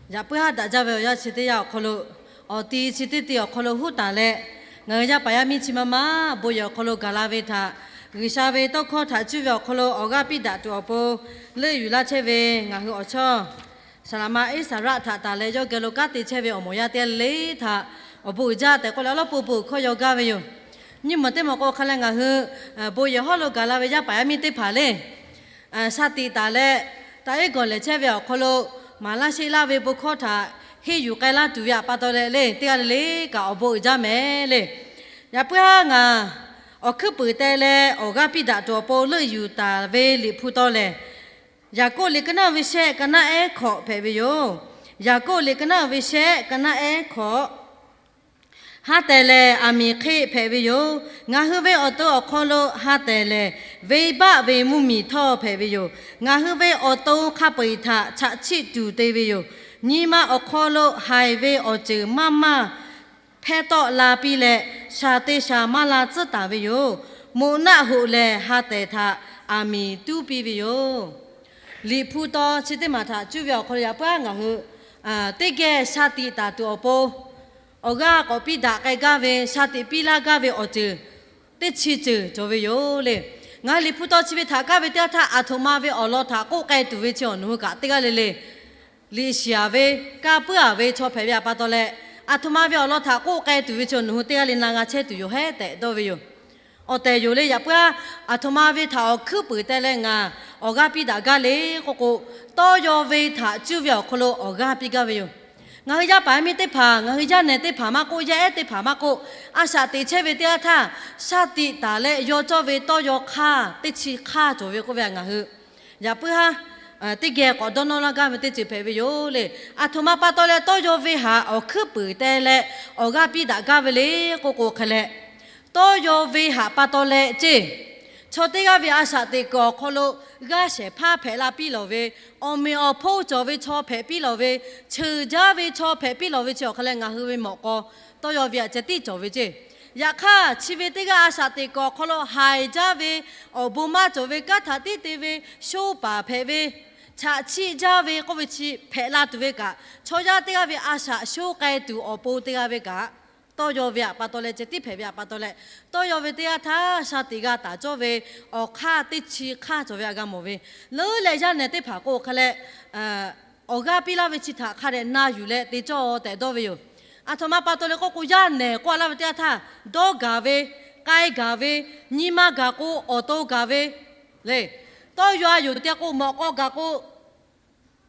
Yaꞈ puiˉ haˉ daꞈ jaˇ ve awˬ yanˇ chi teˇ yanˇ awˬ hk'aw lo, awˬ ti chi teˇ ti awˬ hk'aw lo huˉ taˍ leh, ngaˬ hui yaˇ paˍ yaˇ miˇ chi ma ma bon yehˬ awˬ hk'aw lo gaˬ la ve htaꞈ, G'uiˬsha ve tawˇ hkawˇ htaꞈ cuˇ ve awˬ hk'aw lo awˬ g'aˇ piˇ daꞈ tuˬ awˬ pon leuˆ yuˬ laˇ chehˇ ve ngaˬ hui awˬ chawˇ Saˍlaˍma Iˉsaˍraˆ htaꞈ taˍ leh yawˇ geh lo kanˉ te chehˇ ve awˬ moˍ yaˇ teˇ g'aˇ le le htaꞈ awˬ bon uiˍ jaˇ tehꞈ k'oˆ leh, awˬ lawn peuˬ bon hkawˇ yaw gaˇ ve yoˬ. Nyi maˬ teˇ maˬ k'o hk'a leh ngaˬ hui bon yehˬ hawˉ lo gaˬ la ve yaˇ paˍ yaˇ miˇ teˇ hpaˍ le, shaˍ tiꞈ taˍ leh, taꞈ eˉ gawˬ lehˬ chehˇ ve awˬ hk'aw lo maˍ laˇ sheˆ laˇ ve bon hkawˇ htaꞈ henˇ yuˬ k'ai laˇ tuˬ ve htaꞈ pa taw leh le, teˇ g'aˇ le le kaꞈ awˬ bon uiˍ jaˇ mehˍ le. Yaꞈ puiˉ haˉ ngaˬ awˬ hkuiˉ puiˍ teh leh awˬ g'aˇ piˇ daꞈ tuˬ awˬ pon leuˆ yuˬ taˍ ve Liꞈ hpu taw lehˬ, Yaˍkoˆ liꞈ ka naˉ ve shehˆ, ka naˉ ehˉ hkawꞈ hpehꞈ ve yoˬ. Yaˍkoˆ liꞈ ka naˉ ve shehˆ, ka naˉ ehˉ hkawꞈ. Ha tehˬ lehˬ, aˬ miˍ hk'eˆ hpehꞈ ve yoˬ. Ngaˬ hui ve awˬ to awˬ hk'aw lo ha tehˬ lehˬ, venˇbaˆ ve mvuhˇmiˬ htawˇ hpehꞈ ve yoˬ. Ngaˬ hui ve awˬ to hk'a peu-eˬ htaꞈ chaꞈ chiˆ tuˬ te ve yoˬ. Nyi ma awˬ hk'aw lo haiˬ ve awˬ ceuˬ maˇ maˇ hpehˇ tawˆ la piˇ leh, shaˍ te shaˍ maˇ la tcuhˉ taˍ ve yoˬ. Moꞈ naˆ hoꞈ lehˬ, ha tehˬ htaꞈ aˬ miˍ tuˉ piˇ ve yoˬ. Liꞈ hpu taw chi teˇ maˬ htaꞈ cuˇ ve awˬ hk'aw lo yaꞈ puiˉ haˉ ngaˬ hui teˇ geh shaˍ tiꞈ taˍ tuˬ awˬ pon awˬ g'aˇ k'awꞈ piˇ daꞈ k'ai gaˇ ve, shaˍ tiꞈ piˇ laˇ gaˇ ve awˬ ceuˬ teˇ chi ceuˬ cawˬ ve yoˬ le. Ngaˬ hui Liꞈ hpu taw chi ve htaꞈ kaˇ ve teˇ yanˇ htaˇ, aˬ htoꞈ ma ve awˬ lawn htaꞈ k'oˆ k'ai tuˬ ve chi awˬ nawˬ hui kaꞈ teˇ g'aˇ le le liꞈ shiˍ-aˬ ve, kaˇ puiˉ-aˬ ve chaw hpehꞈ ve htaꞈ pa taw leh, aˬ htoꞈ ma ve awˬ lawn htaꞈ k'oˆ k'ai tuˬ ve chi nawˬ hui teˇ g'aˇ le na g'a chehˇ tuˬ yoˬ hehˉ tehꞈ dawˇ ve yoˬ. Awˬ tehˬ yoˬ le, yaꞈ puiˉ haˉ aˬ htoꞈ ma ve htaꞈ awˬ hkuiˉ puiˍ teh leh ngaˬ awˬ g'aˇ piˇ daꞈ gaˇ le k'oˆ k'o, tawˇ yaw ve htaꞈ cuˇ ve awˬ hk'aw lo awˬ g'aˇ piˇ gaˇ ve yoˬ. Ngaˬ hui yaˇ paˍ yaˇ miˇ teˇ hpaˍ, ngaˬ hui yaˇ nehˬ teˇ hpaˍ maˇ k'oˆ, yaˇ ehˉ teˇ hpaˍ maˇ k'oˆ, a shaꞈ teꞈ chehˇ ve teˇ yanˇ htaˇ, shaˍ tiꞈ taˍ leh yaw cawˇ ve tawˇ yaw hk'aˇ teˇ chi hk'aˇ cawˬ ve k'oˆ ve ngaˬ hui yaꞈ puiˉ haˉ teˇ geh k'awꞈ dawˇ nawˇ laˇ gaˇ ve teˇ ceuˬ hpehꞈ ve yoˬ le. Aˬ htoꞈ ma pa taw leh tawˇ yaw ve htaꞈ awˬ hkuiˉ puiˍ teh leh awˬ g'aˇ piˇ daꞈ gaˇ ve le k'oˆ k'o hk'a leh, tawˇ yaw ve htaꞈ pa taw leh ceˇ, chaw teˇ g'aˇ ve a shaꞈ teꞈ kuiˬ awˬ hk'aw lo g'aˇ shehˍ hpaˇ hpehꞈ la piˇ lawˬ ve, awˬ meꞈ awˬ hponˇ cawˬ ve chaw hpehꞈ piˇ lawˬ ve, cheuˬ jaˇ ve chaw hpehꞈ piˇ lawˬ ve chi awˬ hk'a leh ngaˬ hui ve mawꞈ k'aw tawˇ yaw ve htaꞈ ceh tiˉ cawˬ ve ceˇ. Yaꞈ hk'aˇ, chi ve teˇ g'aˇ a shaꞈ teꞈ kuiˬ awˬ hk'aw lo haiˬ jaˇ ve, awˬ bon maˇ cawˬ ve, kanˉ htaꞈ tiˉ te ve, sho paˍ hpehꞈ ve, chaꞈ chiˆ jaˇ ve k'oˆ ve chi hpehꞈ la tuˬ ve kaꞈ, chaw yaˇ teˇ g'aˇ ve a shaꞈ sho k'ai tuˬ awˬ pon teˇ g'aˇ ve kaꞈ, tawˇ yaw ve htaꞈ pa taw leh ceh tiˉ hpehꞈ ve htaꞈ pa taw leh, tawˇ yaw ve teˇ yanˇ htaˇ shaˍ tiꞈ g'a taˍ cawˇ ve awˬ hk'aˇ teˇ chi hk'aˇ cawˬ ve htaꞈ g'a mawˬ ve. Leuˉ leh yaˇ nehˬ teˇ hpaˍ k'o hk'a leh, awˬ g'aˇ piˇ laˇ ve chi htaꞈ hk'a dehꞈ na yuˬ leh te cawˇ tehꞈ dawˇ ve yoˬ. Aˬ htoꞈ ma pa taw leh k'oˆ k'o, yaˇ nehˬ k'oˆ laˇ ve teˇ yanˇ htaˇ, dawˇ gaˬ ve, k'ai gaˬ ve, nyi ma gaˬ k'o awˬ to gaˬ ve le. Tawˇ yaw a yuˬ te k'o, mawꞈ k'aw gaˬ k'o,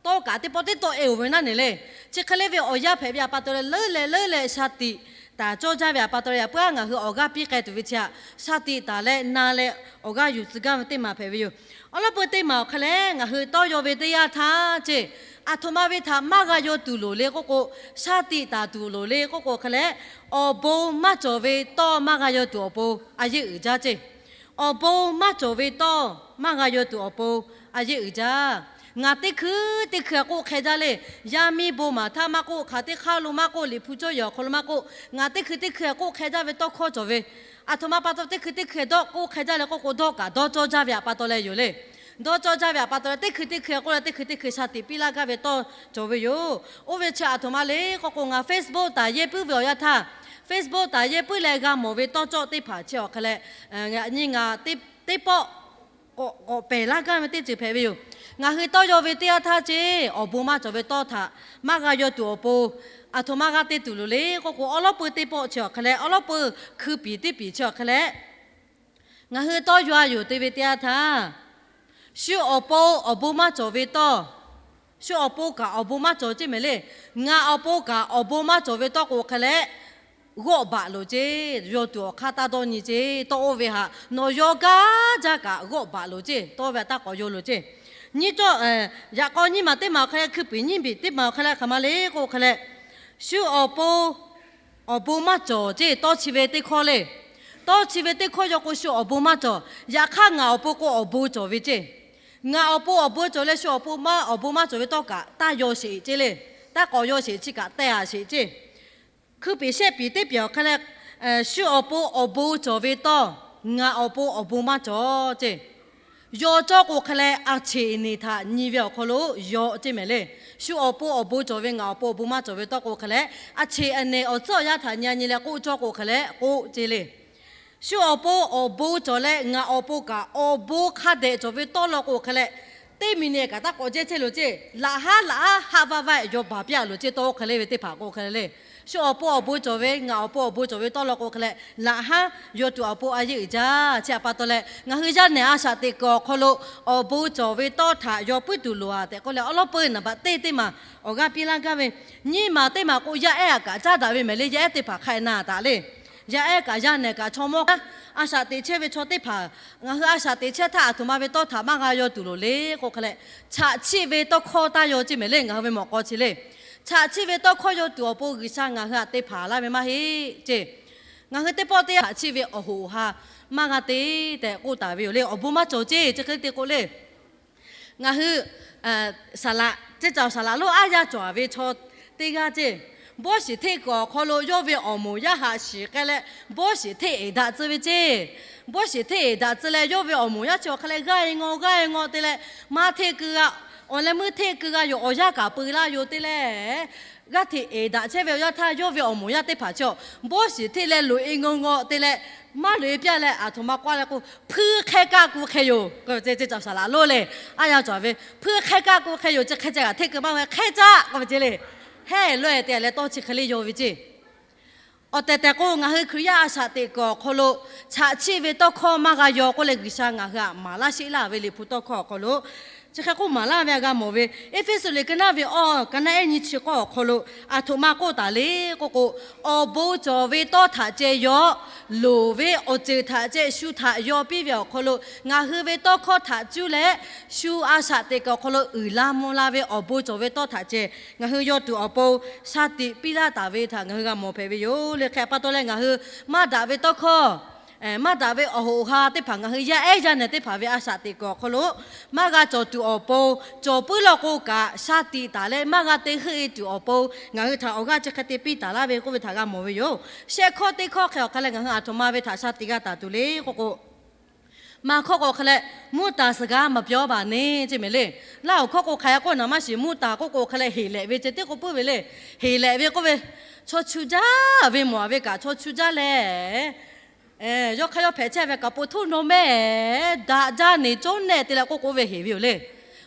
tawˇ kaꞈ teˇ pawˆ teˇ tawˆ e-oˬ ve naˉ neˬ le. Chi hk'e le ve awˬ yanˇ hpehꞈ ve htaꞈ pa taw leh, leuˉ leh leuˉ leh shaˍ tiꞈ taˍ cawˇ jaˇ ve htaꞈ pa taw leh, yaꞈ puiˉ haˉ ngaˬ hui awˬ g'aˇ piˇ k'ai tuˬ ve chi htaꞈ shaˍ tiꞈ taˍ leh na leh awˬ g'aˇ yuˬ tcuh gaˇ ve teˇ maˬ hpehꞈ ve yoˬ. Awˬ lawn peuˬ teˇ maˬ awˬ hk'a leh ngaˬ hui tawˇ yaw ve teˇ yanˇ htaˇ ceˇ, aˬ htoꞈ ma ve htaꞈ maˇ g'a yaw tuˬ loˍ le k'oˆ k'o, shaˍ tiꞈ taˍ tuˬ loˍ le k'oˆ k'o hk'a leh, awˬ bon maˇ cawˬ ve tawˇ maˇ g'a yaw tuˬ awˬ pon a yeˇ uiˍ jaˇ ceˇ. Awˬ bon maˇ cawˬ ve tawˇ maˇ g'a yaw tuˬ awˬ pon a yeˇ uiˍ jaˇ. Ngaˬ teˇ hkui teˇ hkui k'oˆ hk'e jaˇ le. Yaˇ miˇ bon maˍ htaˇ maˇ k'oˆ, hk'aˬ teˇ hk'aˇ lo maˇ k'oˆ, Liꞈ hpu cawˇ yehˬ awˬ hk'aw lo maˇ k'oˆ, ngaˬ teˇ hkui teˇ hkui k'oˆ hk'e jaˇ ve tawˇ hkawˇ cawˬ ve. Aˬ htoꞈ ma pa taw teˇ hkui teˇ hkui dawˇ k'oˆ hk'e jaˇ leh k'oˆ k'o, dawˇ kaꞈ dawˇ cawˇ jaˇ ve htaꞈ pa taw leh yoˬ le. Dawˇ cawˇ jaˇ ve htaꞈ pa taw leh teˇ hkui teˇ hkui k'oˆ leh teˇ hkui teˇ hkui shaˍ tiꞈ piˇ laˇ gaˇ ve tawˇ cawˬ ve yoˬ. Oˇ ve chi aˬ htoꞈ ma le k'oˆ k'o, ngaˬ Facebook taˍ yehˇ puiˉ ve awˬ yanˇ htaˇ, Facebook taˍ yehˇ puiˉ leh g'a mawˬ ve tawˇ cawˇ teˇ hpaˍ chi awˬ hk'a leh, nyi ngaˬ teˇ pawˆ k'awꞈ pehˬ laˇ gaˇ ve teˇ ceuˬ hpehꞈ ve yoˬ. Ngaˬ hui tawˇ yaw ve teˇ yanˇ htaˇ ceˇ, awˬ bon maˇ cawˬ ve tawˇ htaꞈ maˇ g'a yaw tuˬ awˬ pon aˬ htoꞈ ma g'a te tuˬ loˍ le k'oˆ k'o, awˬ lawn peuˬ teˇ pawˆ chi awˬ hk'a leh, awˬ lawn peuˬ hkui piˍ teˇ piˍ chi awˬ hk'a leh, ngaˬ hui tawˇ yaw a yuˬ te ve teˇ yanˇ htaˇ, shu awˬ pon awˬ bon maˇ cawˬ ve tawˇ, shu awˬ pon kaꞈ awˬ bon maˇ cawˬ ceˇ mehˍ le. Ngaˬ awˬ pon kaꞈ awˬ bon maˇ cawˬ ve tawˇ k'o hk'a leh, g'awˆ baꞈ loˍ ceˇ. Yaw tuˬ awˬ hk'aˇ taˇ dawˇ nyi ceˇ. Tawˇ oˇ ve htaꞈ nawˬ yaw gaˇ jaˇ kaꞈ g'awˆ baꞈ loˍ ceˇ. Tawˇ oˇ ve htaꞈ taˇ k'awꞈ yaw loˍ ceˇ. Nyiˇ cawˇ, yaꞈ k'aw nyiˇ maˬ teˇ maˬ awˬ hk'a leh, hkui piˍ nyiˇ piˍ teˇ maˬ awˬ hk'a leh hk'aˬ ma le k'oˆ hk'a leh, shu awˬ pon awˬ bon maˇ cawˬ ceˇ. Tawˇ chi ve teˇ hkawˇ le. Tawˇ chi ve teˇ hkawˇ yaw k'o shu awˬ bon maˇ cawˬ. Yaꞈ hk'aˇ ngaˬ awˬ pon k'o awˬ bon cawˬ ve ceˇ. Ngaˬ awˬ pon awˬ bon cawˬ leh shu awˬ pon maˇ, awˬ bon maˇ cawˬ ve tawˇ kaꞈ taˇ yaw sheˍ ceˇ le. Taˇ k'awꞈ yaw sheˍ chi kaꞈ teh a sheˍ ceˇ. Hkui piˍ shehˆ piˍ teˇ piˍ awˬ hk'a leh, shu awˬ pon awˬ bon cawˬ ve tawˇ, ngaˬ awˬ pon awˬ bon maˇ cawˬ ceˇ. Yaw cawˇ k'o hk'e leh, a cheˬ neˬ htaꞈ nyi ve awˬ hk'aw lo yaw ceˇ mehˍ le. Shu awˬ pon awˬ bon cawˬ ve, ngaˬ awˬ pon awˬ bon maˇ cawˬ ve tawˇ k'o hk'e leh, a cheˬ a neˬ awˬ tcuhˉ awˬ yanˇ htaꞈ nyi a nyi leh k'oˆ cawˇ k'o hk'e leh k'oˆ ceˇ le. Shu awˬ pon awˬ bon cawˬ leh ngaˬ awˬ pon kaꞈ awˬ bon hk'a dehꞈ cawˬ ve tawˇ law k'o hk'e leh, teˇ miˬ niˬ kaꞈ taˇ k'awꞈ jehˇ chehˇ loˬ ceˇ. Laꞈ haˉ laꞈ haˉ haˆ vaˇ vaˇ yaw baˬ piˇ a loˬ ceˇ tawˇ hk'e le ve teˇ hpaˍ k'o hk'e le. Shu awˬ pon awˬ bon cawˬ ve, ngaˬ awˬ pon awˬ bon cawˬ ve tawˇ law k'o hk'e leh, laꞈ haˉ yaw tuˬ awˬ pon a yeˇ uiˍ jaˇ. Chi htaꞈ pa taw leh ngaˬ hui yaˇ nehˬ a shaꞈ teꞈ kuiˬ awˬ hk'aw lo awˬ bon cawˬ ve tawˇ htaꞈ yaw puiˉ tuˬ loˬ a tehꞈ k'oˆ leh, awˉ lawˉ peuˇ naˍ baꞈ teˇ teˇ maˬ awˬ g'aˇ piˇ laˇ gaˇ ve, nyiˇ maˬ teˇ maˬ k'o yaˇ ehˉ a kaꞈ caˉ daꞈ ve mehˍ le. Yaˇ ehˉ teˇ hpaˍ hk'a e na taˍ le. Yaˇ ehˉ kaꞈ yaˇ nehˬ kaꞈ chaw mawˇ kaꞈ a shaꞈ teꞈ chehˇ ve chaw teˇ hpaˍ, ngaˬ hui a shaꞈ teꞈ chehˇ htaˇ aˬ htoꞈ ma ve tawˇ htaꞈ maˇ g'a yaw tuˬ loˬ le k'o hk'e leh, chaꞈ chiˆ ve tawˇ hkawˇ taˇ yaw ceˇ mehˍ le. Ngaˬ hui ve mawꞈ k'aw chi le. Chaꞈ chiˆ ve tawˇ hkawˇ yaw tuˬ awˬ pon G'uiˬsha ngaˬ hui htaꞈ te hpanˍ laˇ ve maˇ heˆ ceˇ. Ngaˬ hui teˇ pawˆ teˇ yanˇ chaꞈ chiˆ ve awˬ hoꞈ awˬ ha maˇ g'a te tehꞈ k'oˆ taˍ ve yoˬ le. Awˬ bon maˇ cawˬ ceˇ. Chi hk'e te k'o le, ngaˬ hui saˍ laꞈ, ceˇ caˬ saˍ laꞈ lonˉ aˉ yaˇ cawˬ ve chaw teˇ g'aˇ ceˇ, bawˇ shiˍ hteˆ kuiˬ awˬ hk'aw lo yawˇ ve awˬ moˍ yaˇ haꞈ shiˍ k'ai leh, bawˇ shiˍ hteˆ eˍ daꞈ tcuh ve ceˇ. Bawˇ shiˍ hteˆ eˍ daꞈ tcuh leh, yawˇ ve awˬ moˍ yaˇ chi awˬ hk'e leh g'aˇ e ngaw g'aˇ e ngaw te leh, maˇ hteˆ keu g'a, awˬ leh meuˇ hteˆ keu g'a yoˬ. Awˬ yanˇ kaꞈ peu laˇ yoˬ te leh, g'aˇ hteꞈ eˍ daꞈ chehˇ ve awˬ yanˇ htaˇ, yawˇ ve awˬ moˍ yaˇ teˇ hpaˍ chi awˬ bawˇ shiˍ hteˆ leh loꞈ e ngaw ngaw te leh, maˇ loꞈ e piˇ leh aˬ htoꞈ ma k'oˆ leh k'o, hpuiˇ hk'ehˇ kaˆ k'oˆ hk'e yoˬ. Ceˇ caˬ saˍ laꞈ lonˉ le, aˉ yaˇ cawˬ ve, hpuiˇ hk'ehˇ kaˆ k'oˆ hk'e yoˬ. Chi hk'e ceh kaꞈ hteˆ keu maˇ ve hk'ehˇ caˆ k'oˆ ve ceˇ le. Hehˉ lawˉ e te leh tawˇ chi hk'e le yaw ve ceˇ. Awˬ tehˬ tehˬ k'o, ngaˬ hui Hkriꞈ yaˇ a shaꞈ teꞈ kuiˬ awˬ hk'aw lo chaꞈ chiˆ ve tawˇ hkawˇ maˇ g'a yaw k'oˆ leh, G'uiˬsha ngaˬ hui htaꞈ maˍ laˇ sheˆ laˇ ve Liꞈ hpu tawˇ hkawˇ awˬ hk'aw lo chi hk'e k'oˆ maˍ laˇ ve a g'a mawˬ ve, Eˇfeˇsuꞈ liꞈ ka naˉ ve awˬ ka naˉ ehˉ nyiˇ chi k'awˇ awˬ hk'aw lo aˬ htoꞈ ma k'oˆ taˍ le k'oˆ k'o, awˬ bon cawˬ ve tawˇ htaꞈ ceh yaw, loˍ ve awˬ ceuˬ htaꞈ ceh shu htaꞈ yaw piˇ ve awˬ hk'aw lo, ngaˬ hui ve tawˇ hkawˇ htaꞈ cuˇ leh, shu a shaꞈ teꞈ kuiˬ awˬ hk'aw lo uiˍ la mvuh la ve awˬ bon cawˬ ve tawˇ htaꞈ ceh ngaˬ hui yaw tuˬ awˬ pon shaˍ tiꞈ piˇ laˇ taˍ ve htaꞈ ngaˬ hui g'a mawˬ hpehꞈ ve yoˬ le. Hk'e pa taw leh ngaˬ hui maˇ daꞈ ve tawˇ hkawˇ, maˇ daꞈ ve awˬ hoꞈ awˬ ha teˇ hpaˍ ngaˬ hui yaˇ ehˉ yaˇ nehˬ teˇ hpaˍ ve a shaꞈ teꞈ kuiˬ awˬ hk'aw lo maˇ g'a cawˬ tuˬ awˬ pon, cawˬ puiˉ law k'o kaꞈ shaˍ tiꞈ taˍ leh maˇ g'a te heuˆ e tuˬ awˬ pon, ngaˬ hui htaꞈ awˬ g'aˇ chi hk'e te piˇ taˍ laˇ ve k'oˆ ve htaꞈ g'a mawˬ ve yoˬ. Shehˆ hkawˇ teˇ hkawˇ hk'e awˬ hk'a leh ngaˬ hui aˬ htoꞈ ma ve htaꞈ shaˍ tiꞈ g'a taˍ tuˬ le k'oˆ k'o, maˇ hkawˇ k'o hk'e leh, mvuhˇ taˍ suhˍ g'aˇ maˍ pyawˇ baˬ neˇ ceˇ mehˍ le. Laˇ hoˍ hkawˇ k'o hk'a yaꞈ k'oˆ naˍ maˇ shiˍ, mvuhˇ taˍ k'oˆ k'o hk'e leh heˍ lehꞈ ve ceh tiˉ k'oˆ puiˉ ve le. Heˍ lehꞈ ve k'oˆ ve, chaw chu jaˇ ve mawˬ a ve kaꞈ chaw chu jaˇ leh, yawˇ hk'aˇ yawˇ hpehꞈ chehˇ ve kaꞈ po htuˇ naw mehˆ daꞈ jaˇ neˬ cawˉ nehˆ te leh k'oˆ k'o ve heˍ ve yoˬ le.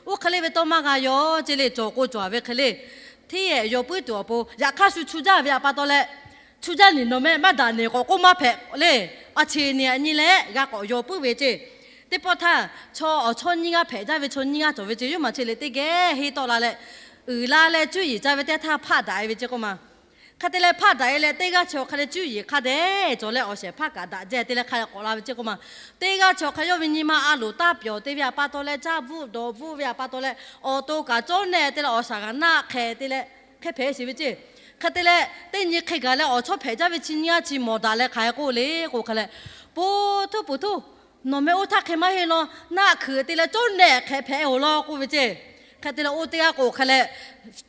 Oˇ hk'e le ve tawˇ maˇ g'a yaw ceˇ le. Cawˬ k'o cawˬ a ve hk'e le. Hteˇ yehꞈ yaw puiˉ tuˬ awˬ pon, yaꞈ hk'aˇ shu chu jaˇ ve a pa taw leh, chu jaˇ neˬ naw mehˆ maˇ daꞈ neˬ k'awꞈ k'oˆ maˇ hpehꞈ le. A cheˬ neˬ a nyi leh g'a k'awꞈ yaw puiˉ ve ceˇ. Teˇ pawˆ htaˇ, chaw awˬ chawˇ nyiˇ g'aˇ hpehꞈ jaˇ ve chaw nyiˇ g'aˇ cawˬ ve ceˇ. Yawˇ maˬ chi leh teˇ geh henˇ tawˆ la leh, uiˍ la leh cuˇ yiˍ ca ve teˇ htaˇ hpaˆ daꞈ e ve ceˇ k'oˆ ma. Hk'e te leh hpaˆ daꞈ e leh teˇ g'aˇ chi awˬ hk'a leh cuˇ yiˍ hk'a dehꞈ cawˬ leh awˬ shehˍ hpaˇ kaꞈ daꞈ jaˇ te leh hk'a leh k'awꞈ la ve ceˇ k'oˆ ma. Teˇ g'aˇ chi awˬ hk'a yawˇ ve nyi ma a loˍ taˇ pyawˬ te ve a pa taw leh, caˇ bvuhˆ dawˬ bvuhˆ ve a pa taw leh, awˬ to kaꞈ cawˉ nehˆ te leh awˬ shaˍ g'aꞈ naˆ hk'ehꞈ te leh hk'e hpehꞈ sheˍ ve ceˇ. Hk'e te leh teˇ nyi hk'e gaˬ leh awˬ chawˇ hpehꞈ jaˇ ve chi nyiˇ g'aˇ chi mawˬ daꞈ leh hk'aˬ hk'e k'oˆ le k'o hk'a leh, po htuˇ po htuˇ, nawˬ meh oˇ htaˇ hk'e maˇ heˆ law, naˆ hkeuꞈ te leh cawˉ nehˆ hk'ehꞈ hpehꞈ-oˬ law k'oˆ ve ceˇ. Hk'e te leh oˇ teˇ g'aˇ k'o hk'a leh,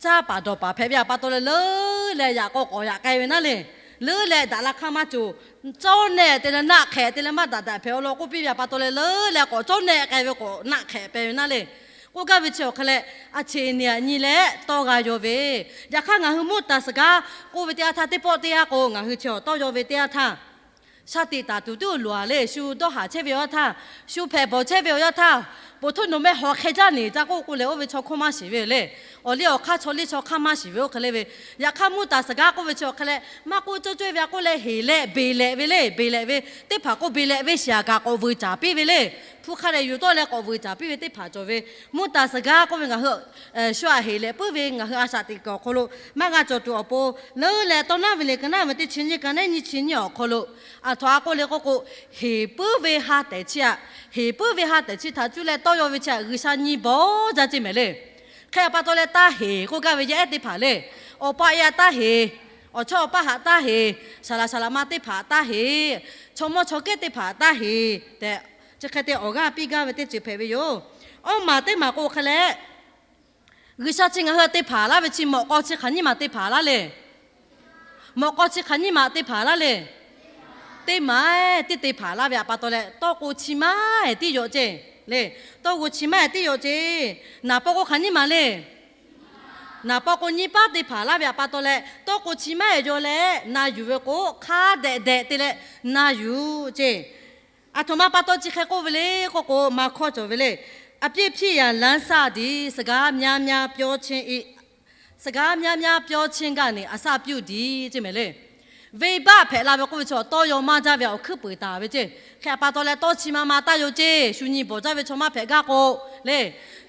caˇ paˍ dawˬ paˍ hpehꞈ ve a pa taw leh leuˉ leh yaꞈ k'aw k'awꞈ yaꞈ k'ai ve naˉ le. Leuˉ leh daꞈ la hk'aˇ maˇ cawˬ, cawˉ nehˆ te leh naˆ hk'ehꞈ te leh maˇ daꞈ daꞈ hpehꞈ-oˬ law k'oˆ piˇ ve a pa taw leh leuˉ leh k'awꞈ cawˉ nehˆ k'ai ve k'awꞈ naˆ hk'ehꞈ pehˍ ve naˉ le. K'oˆ gaˇ ve chi awˬ hk'a leh, a cheˬ neˬ a nyi leh tawˇ g'a yaw ve. Yaꞈ hk'aˇ ngaˬ hui mvuhˇ taˍ suhˍ g'aˇ k'oˆ ve teˇ yanˇ htaˇ, teˇ pawˆ teˇ yanˇ k'o ngaˬ hui chi awˬ tawˇ yaw ve teˇ yanˇ htaˇ, shaˍ tiꞈ taˍ tuˬ tiˉ loˍ a le. Shu dawˇ haˍ chehˇ ve awˬ yanˇ htaˇ, shu hpehꞈ bawˬ chehˇ ve awˬ yanˇ htaˇ, po htuˇ nawˬ meh hawˬ hk'e jaˇ neˬ ca k'oˆ k'o leh oˇ ve chaw hkawˇ maˇ shiˍ ve le. Awˬ liˇ awˬ hk'aˇ chaw liˇ chaw hk'aˇ maˇ shiˍ ve oˇ hk'e le ve. Yaꞈ hk'aˇ mvuhˇ taˍ suhˍ g'aˇ k'oˆ ve chi awˬ hk'a leh, maˇ k'oˆ cawˇ cawˇ ve a k'oˆ leh heˍ leh beˬ lehꞈ ve le. Beˬ lehꞈ ve teˇ hpaˍ k'o beˬ lehꞈ ve shiˍ a kaꞈ k'awꞈ vuiˬ caˍ piˇ ve le. Hpu hk'a dehꞈ yuˬ tawˆ leh k'awꞈ vuiˬ caˍ piˇ ve teˇ hpaˍ cawˬ ve. Mvuhˇ taˍ suhˍ g'aˇ k'oˆ ve ngaˬ hui shu aꞈ heˍ lehꞈ puiˉ ve ngaˬ hui a shaꞈ teꞈ kuiˬ awˬ hk'aw lo maˇ g'a cawˬ tuˬ awˬ pon, leuˉ leh tawˇ naˉ ve le ka naˉ ve teˇ chi nyiˇ ka naˉ nyiˇ chi nyiˇ awˬ hk'aw lo, aˬ htoꞈ a k'oˆ le k'oˆ k'o, heˍ puiˉ ve ha tehˬ chi aꞈ, heˍ puiˉ ve ha tehˬ chi htaꞈ cuˇ leh tawˇ yaw ve chi aꞈ G'uiˬsha nyi bawˬ jaˇ ceˇ mehˍ le. Hk'e a pa taw leh taˇ heˍ k'oˆ gaˇ ve yaˇ ehˉ teˇ hpaˍ le. Awˬ pa yaˇ taˇ heˍ, awˬ chawˇ awˬ paˇ haꞈ taˇ heˍ, saˍ laꞈ saˍ laꞈ ma teˇ hpaˍ taˇ heˍ, chaw mawˇ chaw kehˉ teˇ hpaˍ taˇ heˍ tehꞈ, chi hk'e te awˬ g'aˇ piˇ gaˇ ve teˇ ceuˬ hpehꞈ ve yoˬ. Awˇ maˬ teˇ maˬ k'o hk'a leh, G'uiˬsha chi ngaˬ hui te hpanˍ laˇ ve chi mawꞈ k'aw chi hk'aˬ nyiˇ maˬ te hpanˍ laˇ le. Mawꞈ k'aw chi hk'aˬ nyiˇ maˬ te hpanˍ laˇ le. Teˇ maˬ tiˉ te hpanˍ laˇ ve a pa taw leh, tawˇ k'o chi maˇ tiˉ yaw ceˇ. le. Tawˇ g'aw chi maˇ heˆ teˇ yaw ceˇ. Naˍ paw k'o hk'aˬ nyiˇ maˬ le. Naˍ paw k'o nyiˇ paˉ teˇ hpaˍ laˇ ve htaꞈ pa taw leh, tawˇ k'o chi maˇ heˆ yaw leh na yuˬ ve k'o, hk'a dehꞈ dehꞈ te leh na yuˬ ceˇ. Aˬ htoꞈ ma pa taw chi hk'e k'oˆ ve le k'oˆ k'o, maˍ hkawˇ cawˬ ve le. အပြစ်ဖြေရာလမ်းစသည် စကားများများပြောခြင်း စကားများများပြောခြင်းကနေ အစပြုသည် ceˇ mehˍ le. Venˇbaˆ hpehꞈ la ve k'oˆ ve chi tawˇ yaw maˇ jaˇ ve awˬ hkuiˉ peuˍ taˍ ve ceˇ. Hk'e pa taw leh tawˇ chi ma ma taˇ yaw ceˇ. Shu nyi bawˬ jaˇ ve chaw maˇ hpehꞈ gaˇ k'o le,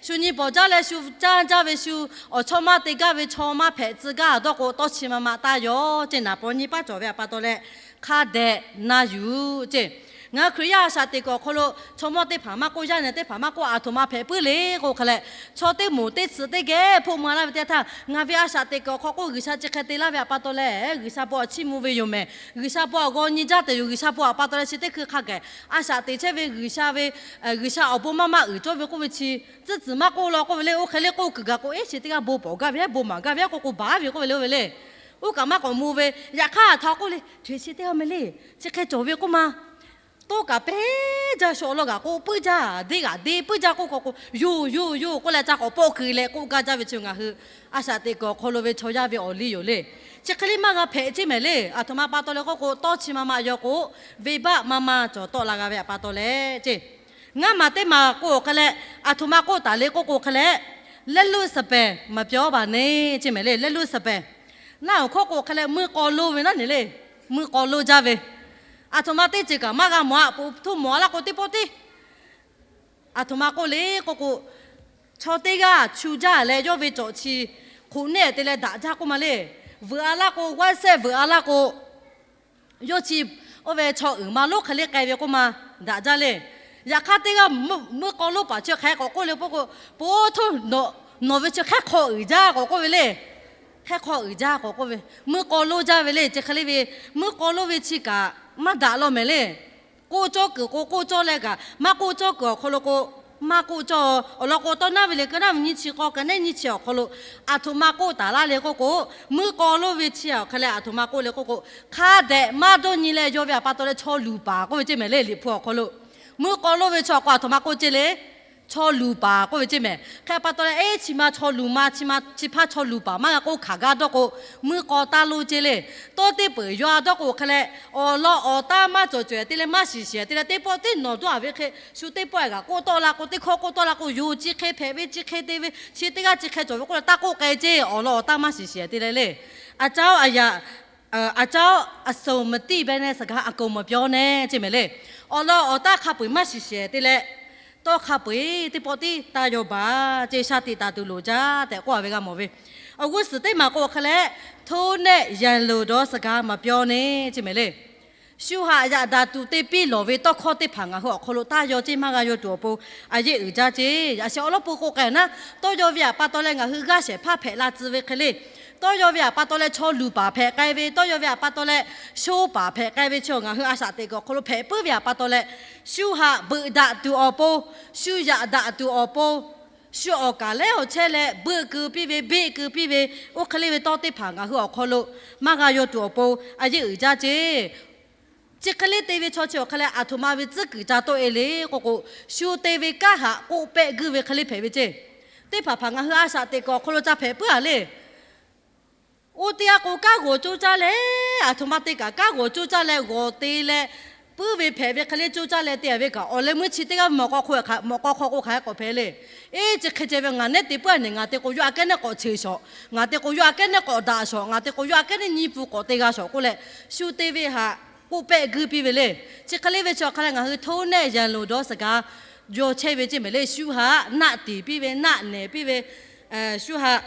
shu nyi bawˬ jaˇ leh shu caˇ jaˇ ve shu awˬ chawˇ maˇ te gaˇ ve chaw maˇ hpehꞈ tcuh gaˇ dawˇ k'o, tawˇ chi ma ma taˇ yaw ceˇ. Naˍ paw nyiˇ paˉ cawˬ ve htaꞈ pa taw leh, hk'a dehꞈ na yuˬ ceˇ. Ngaˬ hui Hkriꞈ yaˇ a shaꞈ teꞈ kuiˬ awˬ hk'aw lo chaw mawˇ teˇ hpaˍ maˇ k'oˆ, yaˇ nehˬ teˇ hpaˍ maˇ k'oˆ, aˬ htoꞈ ma hpehꞈ puiˉ le k'o hk'a leh, chaw teˇ moˍ teˇ tsuhꞈ teˇ geh hpoˆ ma laˇ ve teˇ htaˇ, ngaˬ ve a shaꞈ teꞈ kuiˬ awˬ hk'aw k'oˆ G'uiˬsha chi hk'e te laˇ ve htaꞈ pa taw leh, G'uiˬsha bon htaꞈ chiˇ mvuh ve yoˬ mehˍ. G'uiˬsha bon htaꞈ g'aw nyi jaˇ tehꞈ yoˬ. G'uiˬsha bon htaꞈ pa taw leh chi teˇ hkui hk'a gaˬ a shaꞈ teꞈ chehˇ ve G'uiˬsha ve, G'uiˬsha awˬ bon maˇ maˇ uiˍ cawˇ ve k'oˆ ve chi, tcuhˉ tcuhˍ maˇ k'oˆ law k'oˆ ve le. Oˇ hk'e le k'oˆ kuiˬ gaˬ k'o, eˉ chi teˇ g'aˇ bon pawˍ gaˇ ve, bon maˍ gaˇ ve k'oˆ k'o baˬ ve k'oˆ ve le, oˇ ve le. Oˇ kaꞈ maˇ k'awꞈ mvuh ve. Yaꞈ hk'aˇ htaꞈ k'oˆ le, chi teˇ g'aˇ mehˍ le, chi hk'e cawˬ ve k'oˆ ma, tawˇ kaꞈ pehˉ jaˇ, shaw law g'aꞈ k'oˆ puiˉ jaˇ, deˇ g'aꞈ deˇ puiˉ jaˇ k'oˆ k'o, yoˬ yoˬ yoˬ k'oˆ leh ca k'awꞈ pawˆ keu leh k'oˆ gaˇ jaˇ ve chi ngaˬ hui a shaꞈ teꞈ kuiˬ awˬ hk'aw lo ve chaw yaˇ ve awˬ liˇ yoˬ le. Chi hk'e le maˇ g'a hpehꞈ ceˇ mehˍ le. Aˬ htoꞈ ma pa taw leh k'oˆ k'o, tawˇ chi ma ma yaw k'o, venˇbaˆ maˇ maˇ cawˬ tawˆ la g'a ve htaꞈ pa taw leh ceˇ. Ngaˇ maˬ teˇ maˬ k'o awˬ hk'e leh, aˬ htoꞈ ma k'oˆ taˍ le k'oˆ k'o hk'e leh, လက်လွတ်စပယ် မပြောပါနဲ့ ceˇ mehˍ le. လက်လွတ်စပယ် naˆ awˬ hkawˇ k'o hk'e leh, mui k'aw lo ve naˉ nehˬ le. Mui k'aw lo jaˇ ve, aˬ htoꞈ ma teˇ ceuˬ kaꞈ maˇ g'a mawˬ a, po htoˇ mawˬ a laˇ k'o teˇ pawˆ teˇ. Aˬ htoꞈ ma k'oˆ le k'oˆ k'o, chaw teˇ g'aˇ chu jaˇ leh yawˇ ve cawˬ chi hk'oꞈ nehˆ te leh daꞈ jaˇ k'oˆ ma le. Veuꞈ a laˇ k'o, WhatsApp veuꞈ a laˇ k'o, yawˇ chi oˇ ve chaw uiˍ ma lonˉ hk'e le k'ai ve k'oˆ ma, daꞈ jaˇ le. Yaꞈ hk'aˇ teˇ g'aˇ mui k'aw lonˉ paˍ chi hk'e k'awꞈ k'oˆ le k'oˆ k'o, po htoˇ, nawˬ ve chi hk'e hk'aw uiˍ jaˇ k'awꞈ k'oˆ ve le. Hk'e hk'aw uiˍ jaˇ k'awꞈ k'oˆ ve, mui k'aw lo jaˇ ve le. Chi hk'e le ve, mui k'aw lo ve chi kaꞈ maˇ daꞈ law mehˍ le. K'oˆ cawˇ kuiˬ k'o k'oˆ cawˇ leh kaꞈ, maˇ k'oˆ cawˇ kuiˬ awˬ hk'aw lo k'o, maˇ k'oˆ cawˇ. Awˬ lawn k'o, tawˇ naˉ ve le, ka naˉ ve nyiˇ chi k'aw, ka nehˉ nyiˇ chi awˬ hk'aw lo, aˬ htoꞈ ma k'oˆ taˍ laˇ le k'oˆ k'o, mui k'aw lo ve chi awˬ hk'e leh aˬ htoꞈ ma k'oˆ le k'oˆ k'o, hk'a dehꞈ maˇ dawˇ nyi leh yaw ve htaꞈ pa taw leh chaw luˬ paˍ k'oˆ ve ceˇ mehˍ le. Liꞈ hpu awˬ hk'aw lo, mui k'aw lo ve chaw k'o aˬ htoꞈ ma k'oˆ ceˇ le. Chaw luˬ paˍ k'oˆ ve ceˇ mehˍ. Hk'e pa taw leh, eˉ chi ma chaw luˬ ma, chi ma chi hpaˇ chaw luˬ paˍ maˇ g'a k'oˆ hkanˍ gaˇ dawˇ k'o, mui k'aw taˇ lo ceˇ le. Tawˇ teˇ peuˬ yaw a dawˇ k'o hk'e leh, awˬ lawn awˬ taˇ maˇ cawˬ cawehˬ te leh maˇ shiˍ shiˍ te leh, teˇ pawˆ teˇ nawˬ dawˇ a ve hk'e, shu teˇ pawˆ g'a k'oˆ tawˆ la k'o, teˇ hkawˇ k'oˆ tawˆ la k'o, yoˬ, chi hk'e hpehꞈ ve, chi hk'e te ve, chi teˇ g'aˇ chi hk'e cawˬ ve k'oˆ leh taˇ k'oˆ k'ai ceˇ. Awˬ lawn awˬ taˇ maˇ shiˍ shiˍ te leh le. အကြောင်းအရာ အကြောင်းအစုံမသိဘဲနဲ့ စကားအကုန်မပြောနဲ့ ceˇ mehˍ le. Awˬ lawn awˬ taˇ hk'a peu-eˬ maˇ shiˍ shiˍ te leh, tawˇ hk'a peu-eˬ teˇ pawˆ tiˉ taˇ yaw baˬ ceˇ. Sha tiꞈ taˍ tuˬ loˍ jaˇ tehꞈ k'oˆ a ve g'a mawˬ ve. Awˬ g'uˇ suhˍ teˇ maˬ k'o hk'e leh, ထိုးနှက်ရန်လိုသောစကားမပြောနဲ့ ceˇ mehˍ le. Shu htaꞈ yaꞈ daꞈ tuˬ te piˇ lawˬ ve tawˇ hkawˇ teˇ hpaˍ ngaˬ hui awˬ hk'aw lo taˇ yaw ceˇ, maˇ g'a yaw tuˬ awˬ pon a yeˆ uiˍ jaˇ ceˇ. Yaꞈ sheh awˬ lawn peuˬ k'o k'ai naˉ, tawˇ yaw ve htaꞈ pa taw leh ngaˬ hui g'aˇ shehˍ hpaˇ hpehꞈ la tcuh ve hk'e le. Tawˇ yaw ve htaꞈ pa taw leh chaw luˬ paˍ hpehꞈ k'ai ve, tawˇ yaw ve htaꞈ pa taw leh sho paˍ hpehꞈ k'ai ve chi ngaˬ hui a shaꞈ teꞈ kuiˬ awˬ hk'aw lo hpehꞈ puiˉ ve htaꞈ pa taw leh, shu htaꞈ beuꞈ daꞈ tuˬ awˬ pon, shu yaꞈ daꞈ tuˬ awˬ pon, shu awˬ kaˍ lehˉ awˬ chehˇ leh beuꞈ keu piˇ ve, beˆ keu piˇ ve, oˇ hk'e le ve tawˇ teˇ hpaˍ ngaˬ hui awˬ hk'aw lo maˇ g'a yaw tuˬ awˬ pon a yeˆ uiˍ jaˇ ceˇ. Chi hk'e le te ve chaw chi awˬ hk'e leh aˬ htoꞈ ma ve tcuhˉ kuiˬ ca tawˆ e le k'oˆ k'o, shu te ve kanˉ htaꞈ k'oˆ pehˆ guiˇ ve hk'e le hpehꞈ ve ceˇ. Teˇ hpaˍ hpaˍ ngaˬ hui a shaꞈ teꞈ kuiˬ awˬ hk'aw lo ca hpehꞈ puiˉ a le. Oˇ teˇ g'aˇ k'o kanˉ g'awˬ coˇ caˇ leh, aˬ htoꞈ ma te kaꞈ kanˉ g'awˬ coˇ caˇ leh g'awˬ te leh, puiˉ ve hpehꞈ ve hk'e le coˇ caˇ leh te a ve kaꞈ, awˬ leh meuˇ chi teˇ g'aˇ mawꞈ k'aw hk'oˆ hk'a, mawꞈ k'aw hk'aw k'o hk'aˬ hk'e k'awꞈ hpehꞈ le. Eˉ, chi hk'e ceh ve ngaˬ nehˉ te puiˉ a nehˬ, ngaˬ te k'o yawˇ aꞈ kehˉ nehˉ k'awꞈ cheˬ shawˍ, ngaˬ te k'o yawˇ aꞈ kehˉ nehˉ k'awꞈ daꞈ shawˍ, ngaˬ te k'o yawˇ aꞈ kehˉ nehˉ nyi pun k'awꞈ te g'a shawˍ k'oˆ leh, shu te ve htaꞈ k'oˆ pehˆ guiˇ piˇ ve le. Chi hk'e le ve chi awˬ hk'a leh ngaˬ hui ထိုးနှက်ရန်လိုသောစကား yaw chehˇ ve ceˇ mehˍ le. Shu htaꞈ naˆ tiˍ piˇ ve, naˆ nehˬ piˇ ve, shu htaꞈ